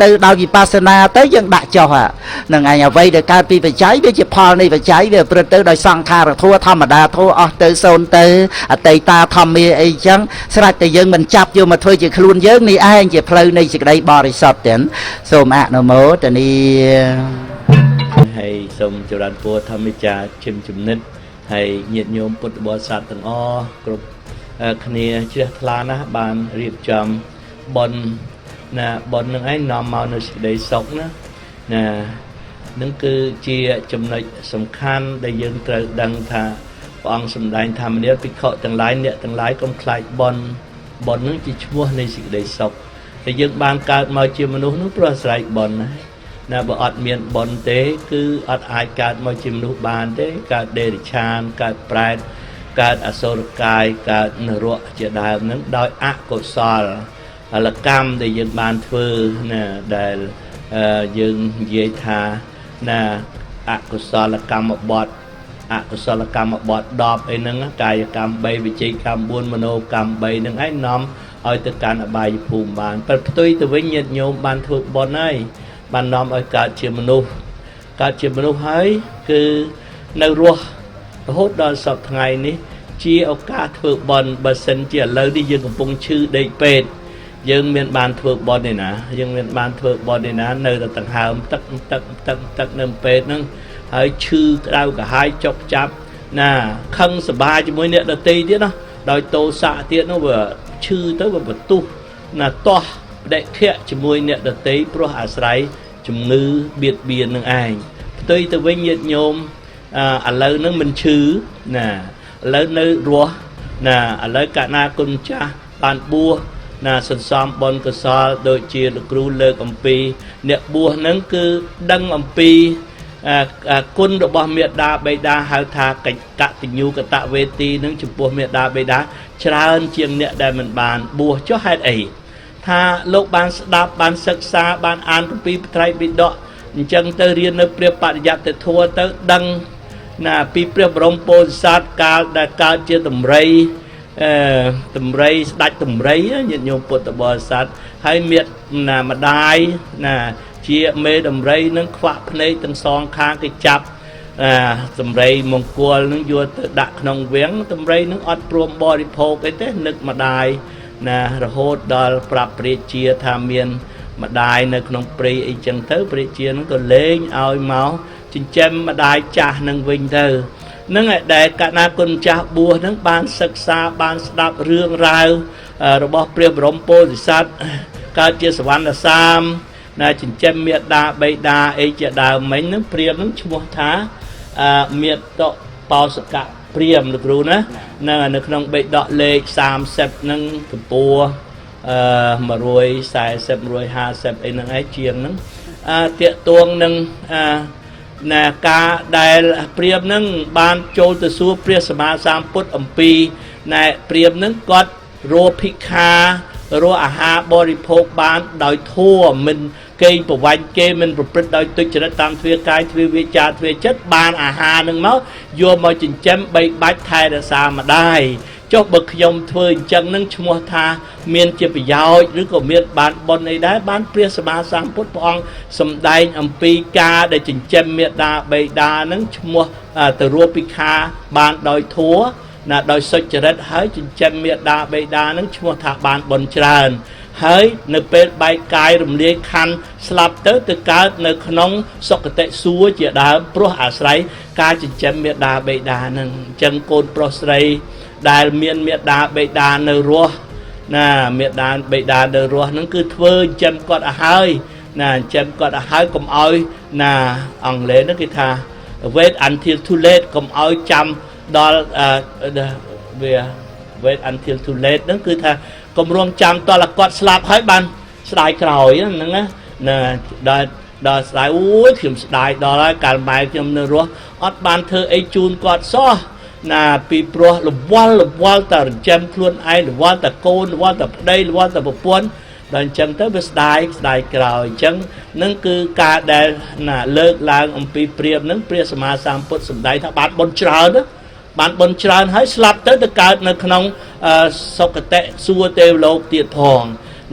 ទៅដោយវិបស្សនាទៅយើងដាក់ចុះហ្នឹងឯងអ្វីដែលកើតពីបច្ច័យវាជាផលនៃបច្ច័យវាប្រព្រឹត្តទៅដោយសង្ខារធម៌ធម្មតាធម៌អស់ទៅសូន្យទៅអតីតាធម្មាអីចឹងស្រេចតែយើងមិនចាប់យកមកធ្វើជាខ្លួនយើងនេះឯងជាផ្លូវនៃសេចក្តីបរិសុទ្ធទាំងសូមអនុមោទនាហើយសូមចម្រើនពរធម្មចារឈឹមជំនិតហើយញាតិញោមពុទ្ធបរិស័ទទាំងអស់គ្រប់គ្នាជ្រះថ្លាណាស់បានរៀបចំ បុណ្យណាបុណ្យនឹងឯងនាំមកនៅសេចក្តីសុខណាណានឹងគឺជាចំណុចសំខាន់ដែលយើងត្រូវដឹងថាព្រះអង្គសម្ដែងថាមនាលភិក្ខុទាំងឡាយអ្នកទាំងឡាយកុំខ្លាចបុណ្យបុណ្យនឹងជាឈ្មោះនៃសេចក្តីសុខតែយើងបានកើតមកជាមនុស្សនោះព្រោះអាស្រ័យបុណ្យណាណាបើអត់មានបុណ្យទេគឺអត់អាចកើតមកជាមនុស្សបានទេកើតដេរិឆានកើតប្រែតកើតអសុរកាយកើតនរកជាដើមនឹងដោយអកុសលកម្មដែលយើងបានធ្វើណាដែលយើងនិយាយថាណាអកុសលកម្មបទអកុសលកម្មបទ10អីហ្នឹងកាយកម្ម3វិជ័យកម្ម4មโนកម្ម3ហ្នឹងឯងនាំឲ្យទៅកាន់អបាយភូមិបានប៉ុន្តែផ្ទុយទៅវិញញាតិញោមបានធ្វើបុណ្យហើយបាននាំឲ្យកើតជាមនុស្សកើតជាមនុស្សហើយគឺនៅរស់រហូតដល់សប្តាហ៍ថ្ងៃនេះជាឱកាសធ្វើបុណ្យបើសិនជាឥឡូវនេះយើងកំពុងឈឺដេកពេទ្យយើងមានបានធ្វើបុណ្យទេណាយើងមានបានធ្វើបុណ្យទេណានៅតែដង្ហើមទឹកទឹកទឹកទឹកនៅពេទ្យហ្នឹងហើយឈឺក្តៅក្រហាយចុកចាប់ណាខឹងសបាជាមួយអ្នកដទៃទៀតណាដោយទោសៈទៀតនោះវាឈឺទៅវាបន្ទុះណាតោះបដិខៈជាមួយអ្នកដទៃព្រោះអាស្រ័យជំងឺបៀតបៀននឹងឯងផ្ទុយទៅវិញញាតិញោមឥឡូវហ្នឹងមិនឈឺណាឥឡូវនៅរស់ណាឥឡូវកណាគុណចាស់បានបួសណាសន្សំបុណ្យកុសលដូចជាលោកគ្រូលើកអំពីអ្នកបួសហ្នឹងគឺដឹងអំពីគុណរបស់មេដាបេដាហៅថាកតញ្ញូកតវេទីនឹងចំពោះមេដាបេដាច្រើនជាងអ្នកដែលមិនបានបួសចុះហេតុអីថាលោកបានស្ដាប់បានសិក្សាបានអានគម្ពីរត្រៃបិដកអញ្ចឹងទៅរៀននៅព្រះបរិយត្តិធម៌ទៅដឹងណាពីព្រះបរមពោធិសត្វកាលដែលកើតជាតម្រៃតម្រៃស្ដេចតម្រៃញាតិញោមពុទ្ធបរិស័ទហើយមានណាម្ដាយណាជាមេតម្រៃនឹងខ្វាក់ភ្នែកទាំងសងខាងគេចាប់តម្រៃមង្គលនឹងយកទៅដាក់ក្នុងវាំងតម្រៃនឹងអត់ព្រមបរិភោគអីទេនឹកម្ដាយណារហូតដល់ប្រាប់ព្រះជាថាមានម្ដាយនៅក្នុងព្រៃអីចឹងទៅព្រះជានឹងក៏លែងឲ្យមកចិញ្ចឹមម្ដាយចាស់នឹងវិញទៅនឹងឯដែលកណាគុណចាស់បួសនឹងបានសិក្សាបានស្ដាប់រឿងរ៉ាវរបស់ព្រះបរមពោធិសត្វកើតជាសវណ្ណសាមណាចិញ្ចឹមមេដាបេដាអីជាដើមមិញនឹងព្រាមនឹងឈ្មោះថាមេតបោសកៈព្រាមលោកគ្រូណាហ្នឹងនៅក្នុងបិដកលេខ30នឹងទំព័រ140 150អីហ្នឹងឯងជាងហ្នឹងតាកតួងនឹងណាការដែលព្រាមនឹងបានចូលទៅសួរព្រះសម្មាសម្ពុទ្ធអំពីណែព្រាមនឹងគាត់រកភិក្ខារកអាហារបរិភោគបានដោយធัวមិនគេងប្រវាញ់គេមិនប្រព្រឹត្តដោយទុច្ចរិតតាមទ្វាកាយទ្វាវាចាទ្វាចិត្តបានអាហារនឹងមកយកមកចិញ្ចឹមបីបាច់ថែរក្សាម្ដាយចុះបើខ្ញុំធ្វើអញ្ចឹងនឹងឈ្មោះថាមានជាប្រយោជន៍ឬក៏មានបានបុណ្យអីដែរបានព្រះសម្មាសម្ពុទ្ធព្រះអង្គសម្ដែងអំពីការដែលចិញ្ចឹមមេដាបេដានឹងឈ្មោះទៅរកភិក្ខាបានដោយធัวណាដោយសុចរិតហើយចិញ្ចឹមមេដាបេដានឹងឈ្មោះថាបានបុណ្យច្រើនហើយនៅពេលបែកកាយរំលាយខណ្ឌស្លាប់ទៅទៅកើតនៅក្នុងសុគតិសួគ៌ជាដើមព្រោះអាស្រ័យការចិញ្ចឹមមេដាបេដានឹងអញ្ចឹងកូនប្រុសស្រីដែលមានមេដាបេដានៅរស់ណាមេដាបេដានៅរស់ហ្នឹងគឺធ្វើចិញ្ចឹមគាត់ឲ្យហើយណាចិញ្ចឹមគាត់ឲ្យហើយកុំឲ្យណាអង់គ្លេសហ្នឹងគេថា wait until too late កុំឲ្យចាំដល់វា wait until too late ហ្នឹងគឺថាកុំរងចាំតលគាត់ស្លាប់ហើយបានស្ដាយក្រោយហ្នឹងណាដល់ដល់ស្ដាយអូយខ្ញុំស្ដាយដល់ហើយកាលម៉ែខ្ញុំនៅរស់អត់បានធ្វើអីជូនគាត់សោះណាពីព្រោះលវល់លវល់តែចិញ្ចឹមខ្លួនឯងលវល់តែកូនលវល់តែប្តីលវល់តែប្រពន្ធដល់អញ្ចឹងទៅវាស្ដាយស្ដាយក្រោយអញ្ចឹងនឹងគឺការដែលណាលើកឡើងអំពីព្រាមនឹងព្រះសម្មាសម្ពុទ្ធសម្ដែងថាបានបុណ្យច្រើនណាបានបុណ្យច្រើនហើយស្លាប់ទៅទៅកើតនៅក្នុងសុគតិសួគ៌ទេវលោកទៀតផង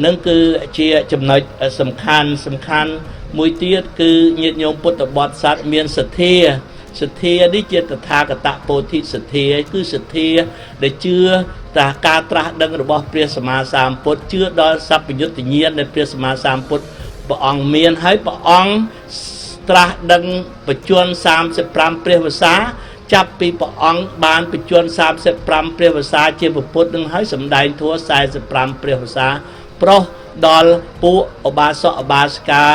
នឹងគឺជាចំណុចសំខាន់សំខាន់មួយទៀតគឺញាតិញោមពុទ្ធបរិស័ទមានសទ្ធាសទ្ធានេះជាតថាគតពោធិសទ្ធាគឺសទ្ធាដែលជឿតាការត្រាស់ដឹងរបស់ព្រះសម្មាសម្ពុទ្ធជឿដល់សព្វយុត្តញ្ញាណនៃព្រះសម្មាសម្ពុទ្ធព្រះអង្គមានហើយព្រះអង្គត្រាស់ដឹងបច្ចុប្បន្ន35ព្រះវស្សាចាប់ពីព្រះអង្គបានបញ្ជន់35ព្រះវស្សាជាពុទ្ធនឹងហើយសម្ដែងធម៌45ព្រះវស្សាប្រុស ដល់ពួកឧបាសកឧបាសិកា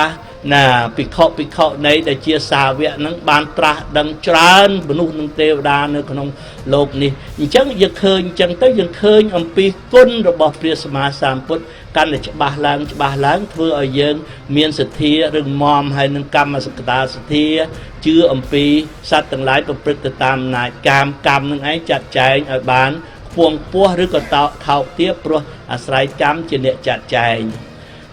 ណាភិក្ខុភិក្ខុនីដែលជាសាវកនឹងបានត្រាស់ដឹងច្រើនមនុស្សនិងទេវតានៅក្នុងលោកនេះអញ្ចឹងយើងឃើញអញ្ចឹងទៅយើងឃើញអំពីគុណរបស់ព្រះសម្មាសម្ពុទ្ធកាន់តែច្បាស់ឡើងច្បាស់ឡើងធ្វើឲ្យយើងមានសទ្ធារឹងមាំហើយនឹងកម្មសកតាសទ្ធាជឿអំពីសត្វទាំងឡាយប្រព្រឹត្តទៅតាមអំណាចកម្មកម្មនឹងឯងចាត់ចែងឲ្យបានខ្ពង់ខ្ពស់ឬក៏ថោកទាបព្រោះអាស្រ័យកម្មជាអ្នកចាត់ចែង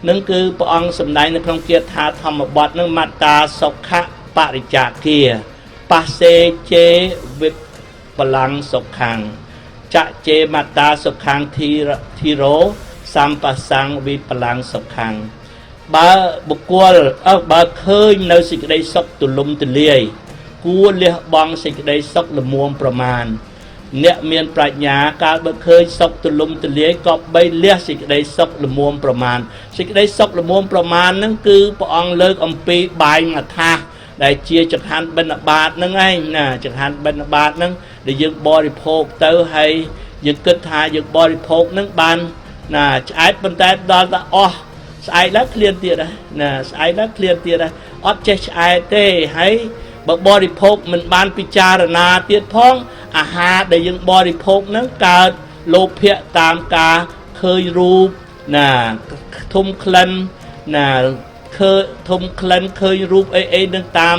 នឹងគឺព្រះអង្គសម្ដែងនៅក្នុងគាថាធម្មបទនឹងមត្តាសុខៈបរិច្ចាគាបសេជេវិបលាំងសុខੰចជេមត្តាសុខੰធីរោសម្បសੰវិបលាំងសុខੰបើបុគ្គលបើឃើញនៅសេចក្តីសុខទូលំទូលាយគួរលះបង់សេចក្តីសុខល្មមប្រមាណអ្នកមានប្រាជ្ញាកាលបើឃើញសុខទូលំទូលាយក៏បីលះសេចក្តីសុខល្មមប្រមាណសេចក្តីសុខល្មមប្រមាណហ្នឹងគឺព្រះអង្គលើកអំពីបាយមួយថាសដែលជាចង្ហាន់បិណ្ឌបាតហ្នឹងឯងណាចង្ហាន់បិណ្ឌបាតហ្នឹងដែលយើងបរិភោគទៅហើយយើងគិតថាយើងបរិភោគហ្នឹងបានណាឆ្អែតប៉ុន្តែដល់តែអស់ស្អែកឡើងឃ្លានទៀតដែរណាស្អែកឡើងឃ្លានទៀតដែរអត់ចេះឆ្អែតទេហើយបើបរិភោគមិនបានពិចារណាទៀតផងអាហារដែលយើងបរិភោគហ្នឹងកើតលោភៈតាមការឃើញរូបណាធំក្លិនណាឃើធំក្លិនឃើញរូបអីអីនឹងតាម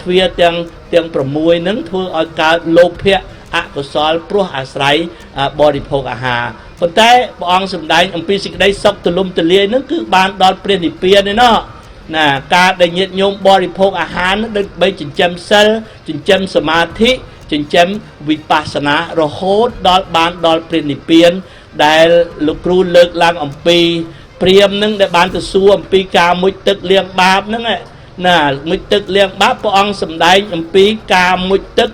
ទ្វាទាំង6ហ្នឹងធ្វើឲ្យកើតលោភៈអកុសលព្រោះអាស្រ័យបរិភោគអាហារប៉ុន្តែព្រះអង្គសម្ដែងអំពីសេចក្តីសុខទូលំទូលាយហ្នឹងគឺបានដល់ព្រះនិព្វានឯណោះណាការដែលញាតិញោមបរិភោគអាហារហ្នឹងដើម្បីចិញ្ចឹមសិលចិញ្ចឹមសមាធិចិញ្ចឹមវិបស្សនារហូតដល់បានដល់ព្រះនិព្វានដែលលោកគ្រូលើកឡើងអំពីព្រាហ្មណ៍នឹងដែលបានទៅសួរអំពីការមុជទឹកលាងបាបហ្នឹងណាមុជទឹកលាងបាបព្រះអង្គសម្ដែងអំពីការមុជទឹក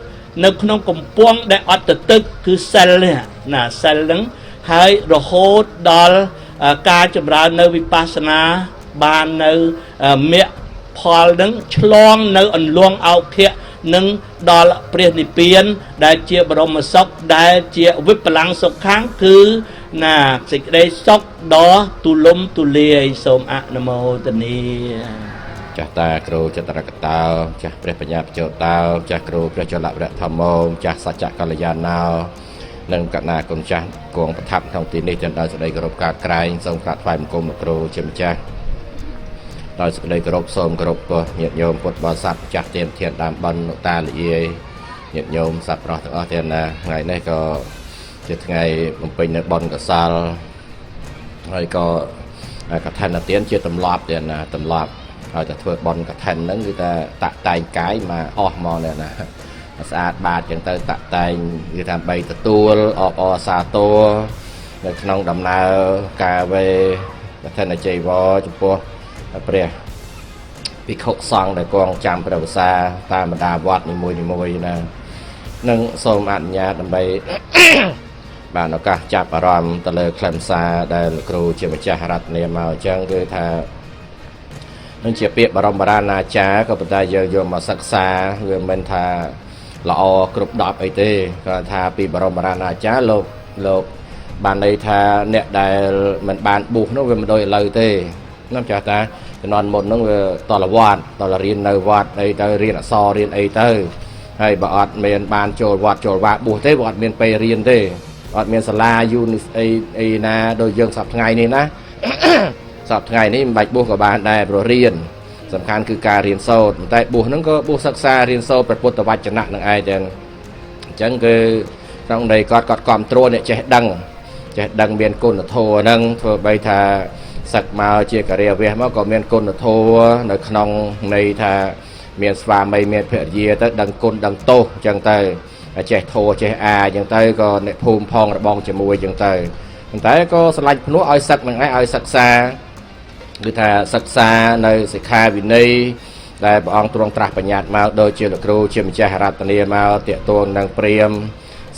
នៅក្នុងកំពង់ដែលអត់ទៅទឹកគឺសិលនេះណាសិលហ្នឹងហើយរហូតដល់ការចម្រើននៅវិបស្សនាបាននៅមគ្គផលនឹងឆ្លងនៅអន្លង់អោខៈនឹងដល់ព្រះនិព្វានដែលជាបរមសុខដែលជាវិបលាំងសុខំគឺណាសេចក្តីសុខដ៏ទូលំទូលាយសូមអនុមោទនាចាស់តាគ្រូចតរកតោចាស់ព្រះបញ្ញាបជោតោចាស់គ្រូព្រះចលវរៈធម្មោចាស់សច្ចកល្យាណោនិងកណាគុណចាស់គង់ប្រថាប់ក្នុងទីនេះទាំងដោយសេចក្តីគោរពការក្រែងសូមក្រាបថ្វាយបង្គំលោកគ្រូជាម្ចាស់ដោយសេចក្តីគោរពសូមគោរពពោះញាតិញោមពុទ្ធបរិស័ទចាស់ទៀនធានដើមបិណ្ឌលោកតាលយាយញាតិញោមសប្បុរសទាំងអស់ទាំងណាថ្ងៃនេះក៏ជាថ្ងៃបំពេញនៅបុណ្យកុសលហើយក៏កឋិនទានជាទម្លាប់ទៀតណាទម្លាប់ហើយតែធ្វើបុណ្យកឋិនហ្នឹងគឺថាតាក់តែងកាយមកអស់មកនេះណាស្អាតបាតចឹងទៅតាក់តែងគឺថាបីទទួលអបអរសាទរនៅក្នុងដំណើរការវេកឋិនជ័យវរចំពោះព្រះភិក្ខុសង្ឃដែលគង់ចាំព្រះវស្សាតាមបណ្ដាវត្តនីមួយៗណានឹងសូមអនុញ្ញាតដើម្បីបានឱកាសចាប់អារម្មណ៍ទៅលើខ្លឹមសារដែលគ្រូជាម្ចាស់រតនាមកអញ្ចឹងគឺថានឹងជាពាក្យបរមរាណាចារក៏ប៉ុន្តែយើងយកមកសិក្សាវាមិនថាល្អគ្រប់10អីទេគាត់ថាពីបរមរាណាចារលោកបានន័យថាអ្នកដែលមិនបានបួសនោះវាមិនដូចឥឡូវទេណាចាស់តាជំនាន់មុនហ្នឹងវាតលវត្តតលរៀននៅវត្តអីទៅរៀនអក្សររៀនអីទៅហើយបើអត់មានបានចូលវត្តចូលវាបួសទេបើអត់មានពេលរៀនទេអត់មានសាលាយូនីអីអីណាដូចយើងសប្តាហ៍ថ្ងៃនេះណាសប្តាហ៍ថ្ងៃនេះមិនបាច់បួសក៏បានដែរព្រោះរៀនសំខាន់គឺការរៀនសូត្រតែបួសហ្នឹងក៏បួសសិក្សារៀនសូត្រព្រះពុទ្ធវចនៈនឹងឯងចឹងអញ្ចឹងគឺក្នុងន័យគាត់គ្រប់គ្រងអ្នកចេះដឹងចេះដឹងមានគុណធម៌ហ្នឹងធ្វើបីថាសឹកមកជាការិយវះមកក៏មានគុណធម៌នៅក្នុងន័យថាមានស្វាមីមានភរិយាទៅដឹងគុណដឹងទោសអញ្ចឹងទៅចេះធម៌ចេះអាអញ្ចឹងទៅក៏អ្នកភូមិផងរបងជាមួយអញ្ចឹងទៅប៉ុន្តែក៏ស្រឡាញ់ភ្នោះឲ្យសឹកនឹងឯងឲ្យសិក្សាគឺថាសិក្សានៅសិក្ខាវិន័យដែលព្រះអង្គទ្រង់ត្រាស់បញ្ញត្តិមកដូចជាលោកគ្រូជាម្ចាស់រតនាមកទាក់ទងនឹងព្រាហ្មណ៍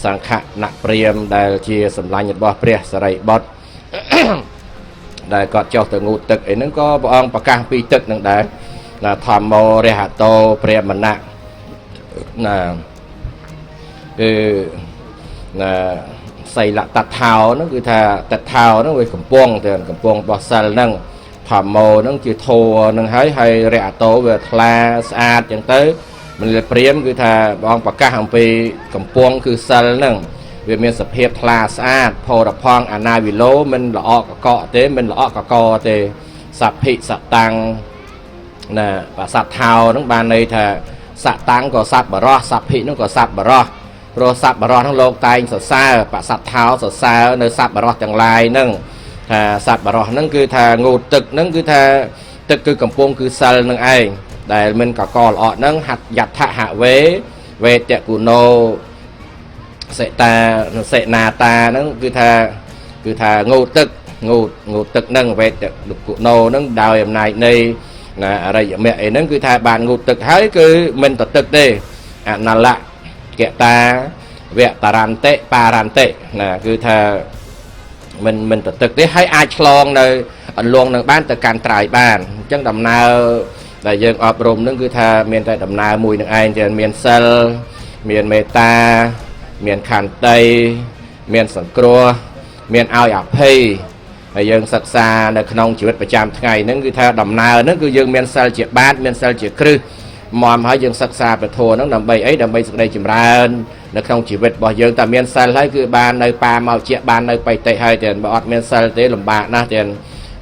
សង្ឃនៈព្រាហ្មណ៍ដែលជាសម្លាញ់របស់ព្រះសារីបុត្រដែលគាត់ចុះទៅងូតទឹកអីហ្នឹងក៏ព្រះអង្គប្រកាសពីទឹកហ្នឹងដែរណាធម្មោរហតោព្រះមណៈណាគឺណា សីលតថោហ្នឹងគឺថាតថោហ្នឹងវាកំពង់ទៅកំពង់របស់សិលហ្នឹងធម្មោហ្នឹងជាធម៌ហ្នឹងហើយហើយរយតោវាថ្លាស្អាតចឹងទៅមនាលព្រាមគឺថាបងប្រកាសអំពីកំពង់គឺសិលហ្នឹងវាមានសភាពថ្លាស្អាតផរផង់អនាវិលោមិនល្អកកទេមិនល្អកកទេសភិសតាំងណាបាសថោហ្នឹងបានន័យថាសតាំងក៏សัพបរោះសភិហ្នឹងក៏សัพបរោះព្រោះសัพបរោះហ្នឹងលោកតែងសរសើរបសថោសរសើរនៅសัพបរោះទាំងឡាយហ្នឹងថាសัพបរោះហ្នឹងគឺថាងូតទឹកហ្នឹងគឺថាទឹកគឺកំពង់គឺសិលហ្នឹងឯងដែលមិនកកល្អហ្នឹងហត្តយដ្ឋហវេវេតគុណោសេតាសេនាតាហ្នឹងគឺថាងូតទឹកងូតទឹកហ្នឹងវេតគុណោហ្នឹងដោយអំណាចនៃណាអរិយមគ្គអីហ្នឹងគឺថាបានងូតទឹកហើយគឺមិនតទឹកទេអនលកតាវតរន្តិបារន្តិណាគឺថាមិនតទឹកទេហើយអាចឆ្លងនៅអន្លង់នឹងបានទៅកាន់ត្រើយបានអញ្ចឹងដំណើរដែលយើងអប់រំនឹងគឺថាមានតែដំណើរមួយនឹងឯងតែមានសិលមានមេត្តាមានខន្តីមានសង្គ្រោះមានឲ្យអភ័យហើយយើងសិក្សានៅក្នុងជីវិតប្រចាំថ្ងៃហ្នឹងគឺថាដំណើរហ្នឹងគឺយើងមានសិលជាបាតមានសិលជាគ្រឹះមហើយយើងសិក្សាពធហ្នឹងដើម្បីអីដើម្បីសេចក្តីចម្រើននៅក្នុងជីវិតរបស់យើងតែមានសិលហើយគឺបាននៅប៉ាមកជាបាននៅបៃតិហើយតែបើអត់មានសិលទេលំបាកណាស់តែ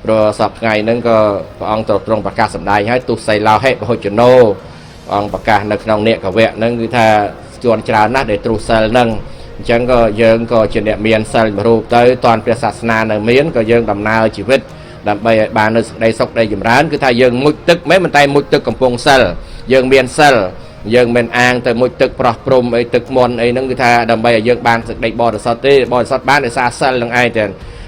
ព្រោះសពថ្ងៃហ្នឹងក៏ព្រះអង្គទ្រង់ប្រកាសសម្ដែងហើយទុសីឡោហិបហុជនោព្រះអង្គប្រកាសនៅក្នុងនេកវៈហ្នឹងគឺថាជួនច្រើនណាស់ដែលទ្រុសិលហ្នឹងអញ្ចឹងក៏យើងក៏ជាអ្នកមានសិលមួយរូបទៅតាន់ព្រះសាសនានៅមានក៏យើងដំណើរជីវិតដើម្បីឲ្យបាននៅសេចក្តីសុខក្តីចម្រើនគឺថាយើងមុជទឹកមែនតែមុជទឹកកំពង់សិលយើងមានសិលយើងមិនអាងទៅមុជទឹកប្រោះព្រំអីទឹកមន្តអីហ្នឹងគឺថាដើម្បីឲ្យយើងបានសេចក្តីបរិសុទ្ធទេបរិសុទ្ធបានដោយសារសិលនឹងឯងទេ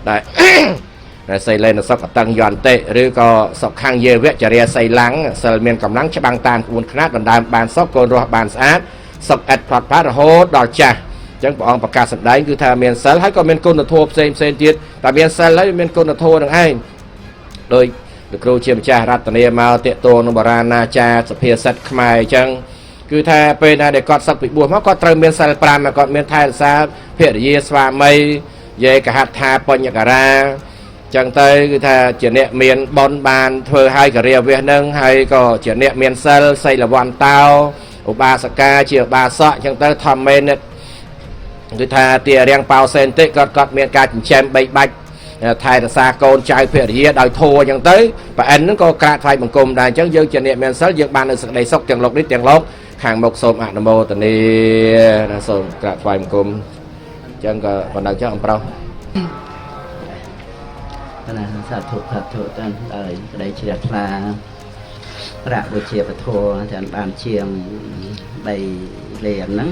ដែលសីលេនសុខតឹងយន្តិឬក៏សុខខាងយេវៈចរិយាសីឡាំងសិលមានកម្លាំងច្បាំងតាមក្បួនខ្នាតដណ្ដើមបានសុខកូនរស់បានស្អាតសុខឥតផ្លាត់ផ្លាតរហូតដល់ចាស់អញ្ចឹងព្រះអង្គប្រកាសសម្ដែងគឺថាមានសិលហើយក៏មានគុណធម៌ផ្សេងផ្សេងទៀតតែមានសិលហើយមានគុណធម៌នឹងឯងដោយលោកគ្រូជាម្ចាស់រតនាមកតេតួនឹងបុរាណាចារសភាសិទ្ធខ្មែរអញ្ចឹងគឺថាពេលណាដែលគាត់សឹកពីបួសមកគាត់ត្រូវមានសិល5គាត់មានថែរក្សាភរិយាស្វាមីយេកហដ្ឋាបញ្ញការាចឹងទៅគឺថាជាអ្នកមានបុណ្យបានធ្វើឲ្យករិយាវះនឹងហើយក៏ជាអ្នកមានសិលសីលវន្តោឧបាសិកាជាឧបាសកចឹងទៅធម្មេនិតគឺថាទារាំងប៉ោសេនតិគាត់មានការចិញ្ចឹមបីបាច់ថែរក្សាកូនចៅភរិយាដោយធัวចឹងទៅប្រអិនហ្នឹងក៏ក្រាបថ្វាយបង្គំដែរអញ្ចឹងយើងជាអ្នកមានសិលយើងបាននៅសេចក្តីសុខទាំងលោកនេះទាំងលោកខាងមុខសូមអនុមោទនាណាសូមក្រាបថ្វាយបង្គំអញ្ចឹងក៏ប៉ុណ្ណឹងចុះអំប្រុសណាសាធុសាធុតានដោយក្តីជ្រះថ្លារៈវិជាពធទាំងបានជាង3លានហ្នឹង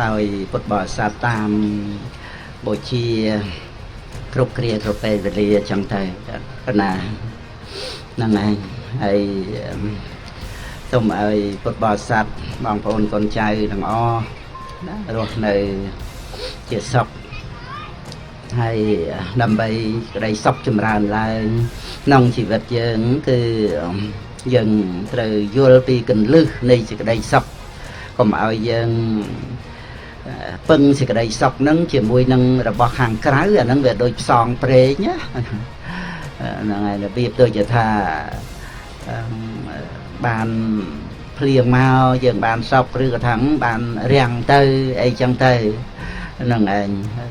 ដោយពុទ្ធបរិស័ទតាមបូជាគ្រប់គ្រាគ្រប់ពេលវេលាចឹងទៅណាហ្នឹងឯងហើយសូមឲ្យពុទ្ធបរិស័ទបងប្អូនកូនចៅទាំងអស់ណារស់នៅជាសុខហើយដើម្បីក្តីសុខចម្រើនឡើងក្នុងជីវិតយើងគឺយើងត្រូវយល់ពីគន្លឹះនៃសេចក្តីសុខកុំឲ្យយើងពឹងសេចក្តីសុខហ្នឹងជាមួយនឹងរបស់ខាងក្រៅអាហ្នឹងវាដូចផ្សងព្រេងណាហ្នឹងហើយរបៀបដូចជាថាបានភ្លៀងមកយើងបានសុខឬក៏ថាបានរាំងទៅអីចឹងទៅហ្នឹងឯង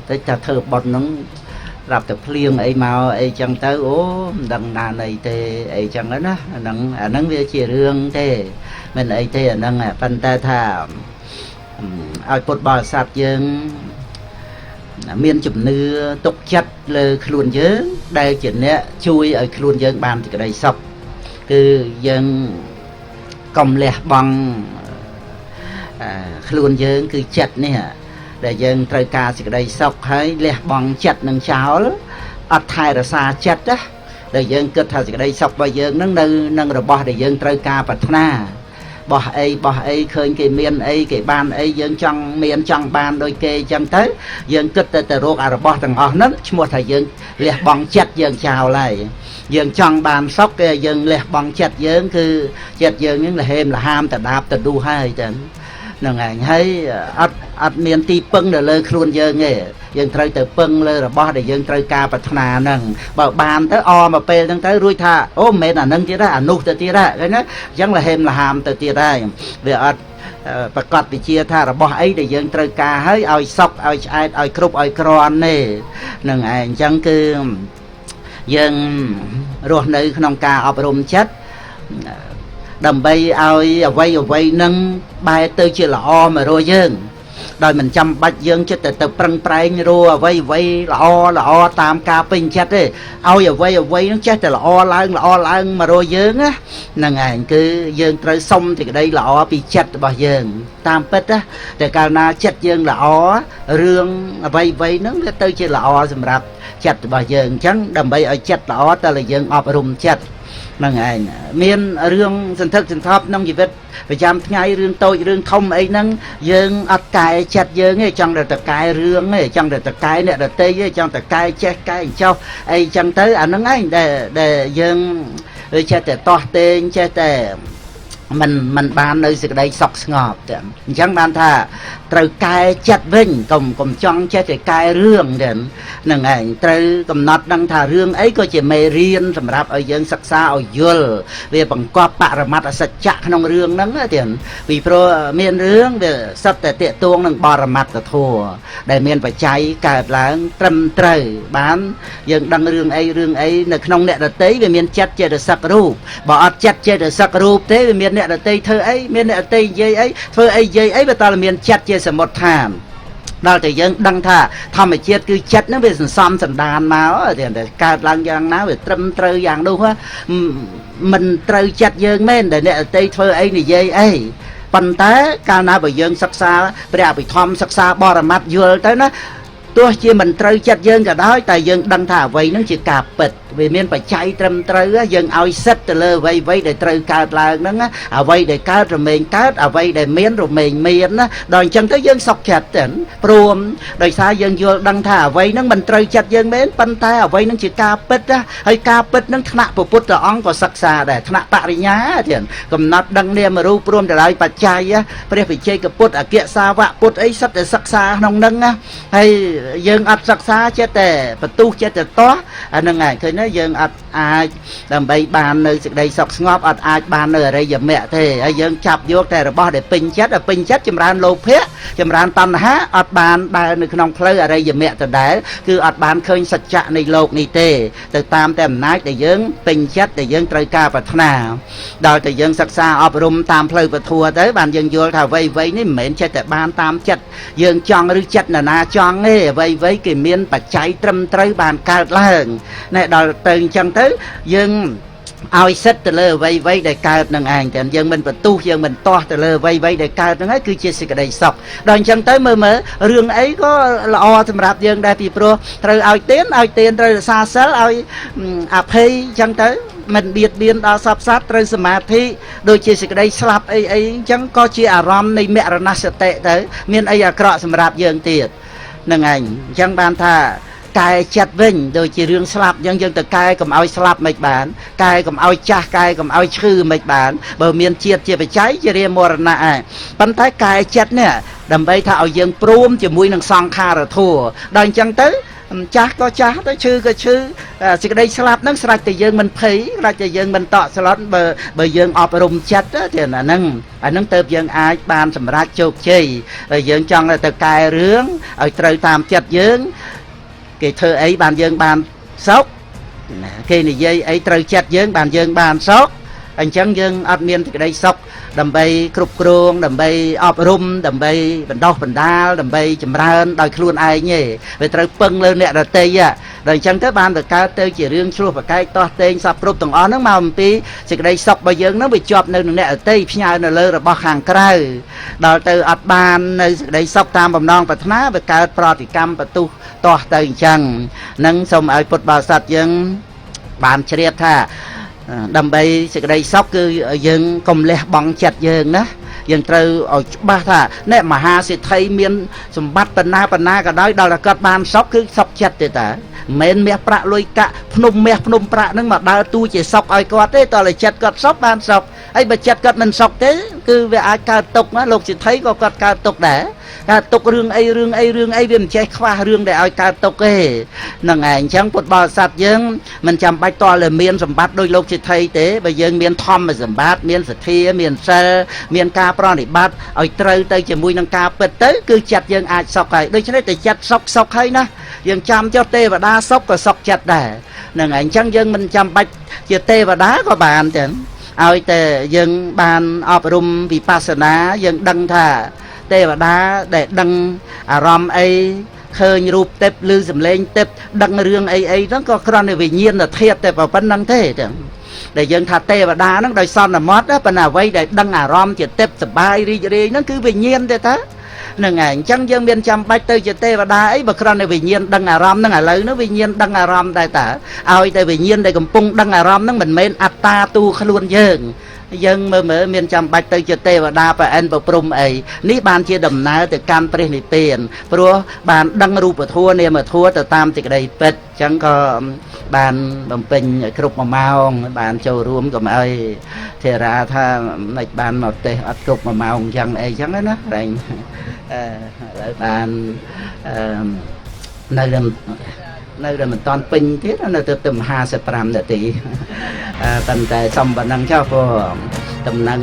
តិចថាធ្វើបុណ្យហ្នឹងរាប់តែភ្លៀងអីមកអីចឹងទៅអូមិនដឹងណាណីទេអីចឹងណាអាហ្នឹងវាជារឿងទេមិនអីទេអាហ្នឹងប៉ុន្តែថាឲ្យពុទ្ធបរិស័ទយើងមានជំនឿទុកចិត្តលើខ្លួនយើងដែលជាអ្នកជួយឲ្យខ្លួនយើងបានសេចក្តីសុខគឺយើងកុំលះបង់ខ្លួនយើងគឺចិត្តនេះដែលយើងត្រូវការសេចក្តីសុខហើយលះបង់ចិត្តនឹងចោលអត់ថែរក្សាចិត្តណាដែលយើងគិតថាសេចក្តីសុខរបស់យើងនឹងនៅនឹងរបស់ដែលយើងត្រូវការប្រាថ្នាបោះអីឃើញគេមានអីគេបានអីយើងចង់មានចង់បានដូចគេអញ្ចឹងទៅយើងគិតតែរកអារបស់ទាំងអស់ហ្នឹងឈ្មោះថាយើងលះបង់ចិត្តយើងចោលហើយយើងចង់បានសុខគេយើងលះបង់ចិត្តយើងគឺចិត្តយើងហ្នឹងលហេមលហាមតដាបតឌូហើយចឹង ហ្នឹងឯងហើយអត់មានទីពឹងនៅលើខ្លួនយើងទេយើងត្រូវទៅពឹងលើរបស់ដែលយើងត្រូវការប្រាថ្នាហ្នឹងបើបានទៅអមកពេលហ្នឹងទៅរួចថាអូមិនមែនអាហ្នឹងទៀតអានោះទៅទៀតឃើញណាអញ្ចឹងលហេមលហាមទៅទៀតហើយវាអត់ប្រកាសវិជាថារបស់អីដែលយើងត្រូវការហើយឲ្យសុខឲ្យឆ្អែតឲ្យគ្រប់ឲ្យក្រាន់ទេហ្នឹងឯងអញ្ចឹងគឺយើងរស់នៅក្នុងការអប់រំចិត្តដើម្បីឲ្យអ្វីអ្វីនឹងបែរទៅជាល្អមករកយើងដោយមិនចាំបាច់យើងចិត្តតែទៅប្រឹងប្រែងរកអ្វីអ្វីល្អល្អតាមការពេញចិត្តទេឲ្យអ្វីអ្វីនឹងចេះតែល្អឡើងល្អឡើងមករកយើងណាហ្នឹងឯងគឺយើងត្រូវសុំសេចក្តីល្អពីចិត្តរបស់យើងតាមពិតណាតែកាលណាចិត្តយើងល្អរឿងអ្វីអ្វីហ្នឹងវាទៅជាល្អសម្រាប់ចិត្តរបស់យើងអញ្ចឹងដើម្បីឲ្យចិត្តល្អតើយើងអប់រំចិត្តហ្នឹងឯងមានរឿងសន្ធឹកសន្ធាប់ក្នុងជីវិតប្រចាំថ្ងៃរឿងតូចរឿងធំអីហ្នឹងយើងអត់កែចិត្តយើងទេចង់តែតកែរឿងទេចង់តែតកែអ្នកដទៃទេចង់តែកែចេះកែចោះអីចឹងទៅអាហ្នឹងឯងដែលយើងចេះតែតោះតេងចេះតែមិនបាននៅសេចក្តីសុខស្ងប់ទេអញ្ចឹងបានថាត្រូវកែចិត្តវិញកុំចង់ចេះតែកែរឿងទេហ្នឹងឯងត្រូវកំណត់ដឹងថារឿងអីក៏ជាមេរៀនសម្រាប់ឲ្យយើងសិក្សាឲ្យយល់វាបង្កប់បរមត្តសច្ចៈក្នុងរឿងហ្នឹងទេពីព្រោះមានរឿងវាសុទ្ធតែទាក់ទងនឹងបរមត្តធម៌ដែលមានបច្ច័យកើតឡើងត្រឹមត្រូវបានយើងដឹងរឿងអីរឿងអីនៅក្នុងអ្នកដទៃវាមានចិត្តចេតសិករូបបើអត់ចិត្តចេតសិករូបទេវាមានអ្នកដទៃធ្វើអីមានអ្នកដទៃនិយាយអីធ្វើអីនិយាយអីវាតើមានចិត្តជាសមុទ្ឋានដល់តែយើងដឹងថាធម្មជាតិគឺចិត្តហ្នឹងវាសន្សំសន្តានមកតែកើតឡើងយ៉ាងណាវាត្រឹមត្រូវយ៉ាងនោះមិនត្រូវចិត្តយើងមែនដែលអ្នកដទៃធ្វើអីនិយាយអីប៉ុន្តែកាលណាបើយើងសិក្សាព្រះអភិធម្មសិក្សាបរមត្តយល់ទៅណាទោះជាមិនត្រូវចិត្តយើងក៏ដោយតែយើងដឹងថាអ្វីហ្នឹងជាការពិតវាមានបច្ច័យត្រឹមត្រូវយើងឲ្យសិទ្ធទៅលើអ្វីអ្វីដែលត្រូវកើតឡើងហ្នឹងអ្វីដែលកើតរមែងកើតអ្វីដែលមានរមែងមានណាដល់អញ្ចឹងទៅយើងសុខចិត្តទៅព្រមដោយសារយើងយល់ដឹងថាអ្វីហ្នឹងមិនត្រូវចិត្តយើងមែនប៉ុន្តែអ្វីហ្នឹងជាការពិតណាហើយការពិតហ្នឹងថ្នាក់ពុទ្ធអង្គក៏សិក្សាដែរថ្នាក់បរិញ្ញាទៀតកំណត់ដឹងនាមរូបព្រមទៅដោយបច្ច័យព្រះវិជ័យកពុទ្ធអគ្គសាវកពុទ្ធអីសិតតែសិក្សាក្នុងហ្នឹងណាហើយយើងអត់សិក្សាចិត្តតែបន្ទុះចិត្តតែតោះអាហ្នឹងឯងឃើញណាយើងអត់អាចដើម្បីបាននៅសេចក្តីសុខស្ងប់អត់អាចបាននៅអរិយមគ្គទេហើយយើងចាប់យកតែរបស់ដែលពេញចិត្តពេញចិត្តចម្រើនលោភៈចម្រើនតណ្ហាអត់បានដើរនៅក្នុងផ្លូវអរិយមគ្គដដែលគឺអត់បានឃើញសច្ចៈនៃលោកនេះទេទៅតាមតែអំណាចដែលយើងពេញចិត្តដែលយើងត្រូវការប្រាថ្នាដល់តែយើងសិក្សាអប់រំតាមផ្លូវពធទៅបានយើងយល់ថាអ្វីអ្វីនេះមិនមែនចិត្តតែបានតាមចិត្តយើងចង់ឬចិត្តនរណាចង់ទេអ្វីអ្វីគេមានបច្ច័យត្រឹមត្រូវបានកើតឡើងណែដល់ទៅអញ្ចឹងទៅយើងឲ្យសិទ្ធទៅលើអ្វីអ្វីដែលកើតនឹងឯងតែយើងមិនបន្ទុះយើងមិនទាស់ទៅលើអ្វីអ្វីដែលកើតនឹងឯងគឺជាសេចក្តីសុខដល់អញ្ចឹងទៅមើលមើលរឿងអីក៏ល្អសម្រាប់យើងដែរពីព្រោះត្រូវឲ្យទានឲ្យទានត្រូវរក្សាសិលឲ្យអភ័យអញ្ចឹងទៅមិនបៀតបៀនដល់សព្វសត្វត្រូវសមាធិដូចជាសេចក្តីស្លាប់អីអីអញ្ចឹងក៏ជាអារម្មណ៍នៃមរណសតិទៅមានអីអាក្រក់សម្រាប់យើងទៀតនឹងឯងអញ្ចឹងបានថាកែចិត្តវិញដូចជារឿងស្លាប់អញ្ចឹងយើងទៅកែកុំឲ្យស្លាប់មិនបានកែកុំឲ្យចាស់កែកុំឲ្យឈឺមិនបានបើមានជាតិជាបច្ច័យជារាមរណៈឯងប៉ុន្តែកែចិត្តនេះដើម្បីថាឲ្យយើងព្រមជាមួយនឹងសង្ខារធម៌ដល់អញ្ចឹងទៅចាស់ក៏ចាស់ទៅឈឺក៏ឈឺសេចក្តីស្លាប់ហ្នឹងស្រេចតែយើងមិនភ័យស្រេចតែយើងមិនតក់ស្លុតបើយើងអប់រំចិត្តទេអាហ្នឹងទៅយើងអាចបានសម្រេចជោគជ័យហើយយើងចង់ទៅកែរឿងឲ្យត្រូវតាមចិត្តយើងគេធ្វើអីបានយើងបានសុខគេនិយាយអីត្រូវចិត្តយើងបានយើងបានសុខអញ្ចឹងយើងអត់មានសេចក្តីសុខដើម្បីគ្រប់គ្រងដើម្បីអប់រំដើម្បីបណ្ដោះបណ្ដាលដើម្បីចម្រើនដោយខ្លួនឯងទេវាត្រូវពឹងលើអ្នកដទៃដល់អញ្ចឹងទៅបានទៅកើតទៅជារឿងឆ្លោះប្រកែកទាស់ទែងសពគ្រប់ទាំងអស់ហ្នឹងមកអំពីសេចក្តីសុខរបស់យើងហ្នឹងវាជាប់នៅនឹងអ្នកដទៃផ្ញើនៅលើរបស់ខាងក្រៅដល់ទៅអត់បាននៅសេចក្តីសុខតាមបំណងប្រាថ្នាវាកើតប្រតិកម្មបន្ទុះទាស់ទៅអញ្ចឹងនឹងសូមឲ្យពុទ្ធបរិស័ទយើងបានជ្រាបថាដើម្បីសេចក្តីសុខគឺយើងកុំលះបង់ចិត្តយើងណាយើងត្រូវឲ្យច្បាស់ថាអ្នកមហាសេដ្ឋីមានសម្បត្តិបណ្ណាបណ្ណាក៏ដោយដល់តែគាត់បានសុខគឺសុខចិត្តទេតាមិនមែនមាសប្រាក់លុយកាក់ភ្នំមាសភ្នំប្រាក់ហ្នឹងមកដើរតួជាសុខឲ្យគាត់ទេតើតែចិត្តគាត់សុខបានសុខ ហើយបើចិត្តគាត់មិនសុខទេគឺវាអាចកើតទុក្ខណាលោកសិទ្ធិក៏គាត់កើតទុក្ខដែរកើតទុក្ខរឿងអីរឿងអីរឿងអីវាមិនចេះខ្វះរឿងដែលឲ្យកើតទុក្ខទេហ្នឹងឯងអញ្ចឹងពុទ្ធបរិស័ទយើងមិនចាំបាច់តតែមានសម្បត្តិដូចលោកសិទ្ធិទេបើយើងមានធម្មសម្បត្តិមានសទ្ធាមានសិលមានការប្រណិប័តឲ្យត្រូវទៅជាមួយនឹងការពិតទៅគឺចិត្តយើងអាចសុខហើយដូច្នេះតែចិត្តសុខសុខហើយណាយើងចាំចុះទេវតាសុខក៏សុខចិត្តដែរហ្នឹងឯងអញ្ចឹងយើងមិនចាំបាច់ជាទេវតាក៏បានចឹងឲ្យតែយើងបានអប់រំវិបស្សនាយើងដឹងថាទេវតាដែលដឹងអារម្មណ៍អីឃើញរូបទេពឮសំឡេងទេពដឹងរឿងអីអីហ្នឹងក៏គ្រាន់តែវិញ្ញាណធាតុតែប៉ុណ្្នឹងទេចឹងដែលយើងថាទេវតាហ្នឹងដោយសន្មត់ប៉ុន្តែអ្វីដែលដឹងអារម្មណ៍ជាទេពសបាយរីករាយហ្នឹងគឺវិញ្ញាណទេតាហ្នឹងឯងអញ្ចឹងយើងមានចាំបាច់ទៅជាទេវតាអីបើគ្រាន់តែវិញ្ញាណដឹងអារម្មណ៍ហ្នឹងឥឡូវនោះវិញ្ញាណដឹងអារម្មណ៍ដែរតើឲ្យតែវិញ្ញាណដែលកំពុងដឹងអារម្មណ៍ហ្នឹងមិនមែនអត្តាទូខ្លួនយើងយើងមើលមើលមានចាំបាច់ទៅជាទេវតាប្រអិនប្រព្រំអីនេះបានជាដំណើរទៅកាន់ព្រះនិព្វានព្រោះបានដឹងរូបធម៌នាមធម៌ទៅតាមសេចក្តីពិតអញ្ចឹងក៏បានបំពេញគ្រប់1ម៉ោងបានចូលរួមកុំឲ្យធេរាថាមិនបានមកទេសអត់គ្រប់1ម៉ោងអញ្ចឹងអីអញ្ចឹងណារែងឥឡូវបាននៅនៅមិនតាន់ពេញទៀតនៅទៅ55នាទីប៉ុន្តែសំប៉ុណ្ណឹងចុះព្រោះតំណែង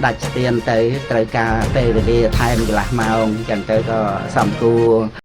ដាច់ស្ទៀនទៅត្រូវការពេលវេលាថែមកន្លះម៉ោងអញ្ចឹងទៅក៏សំគួរ។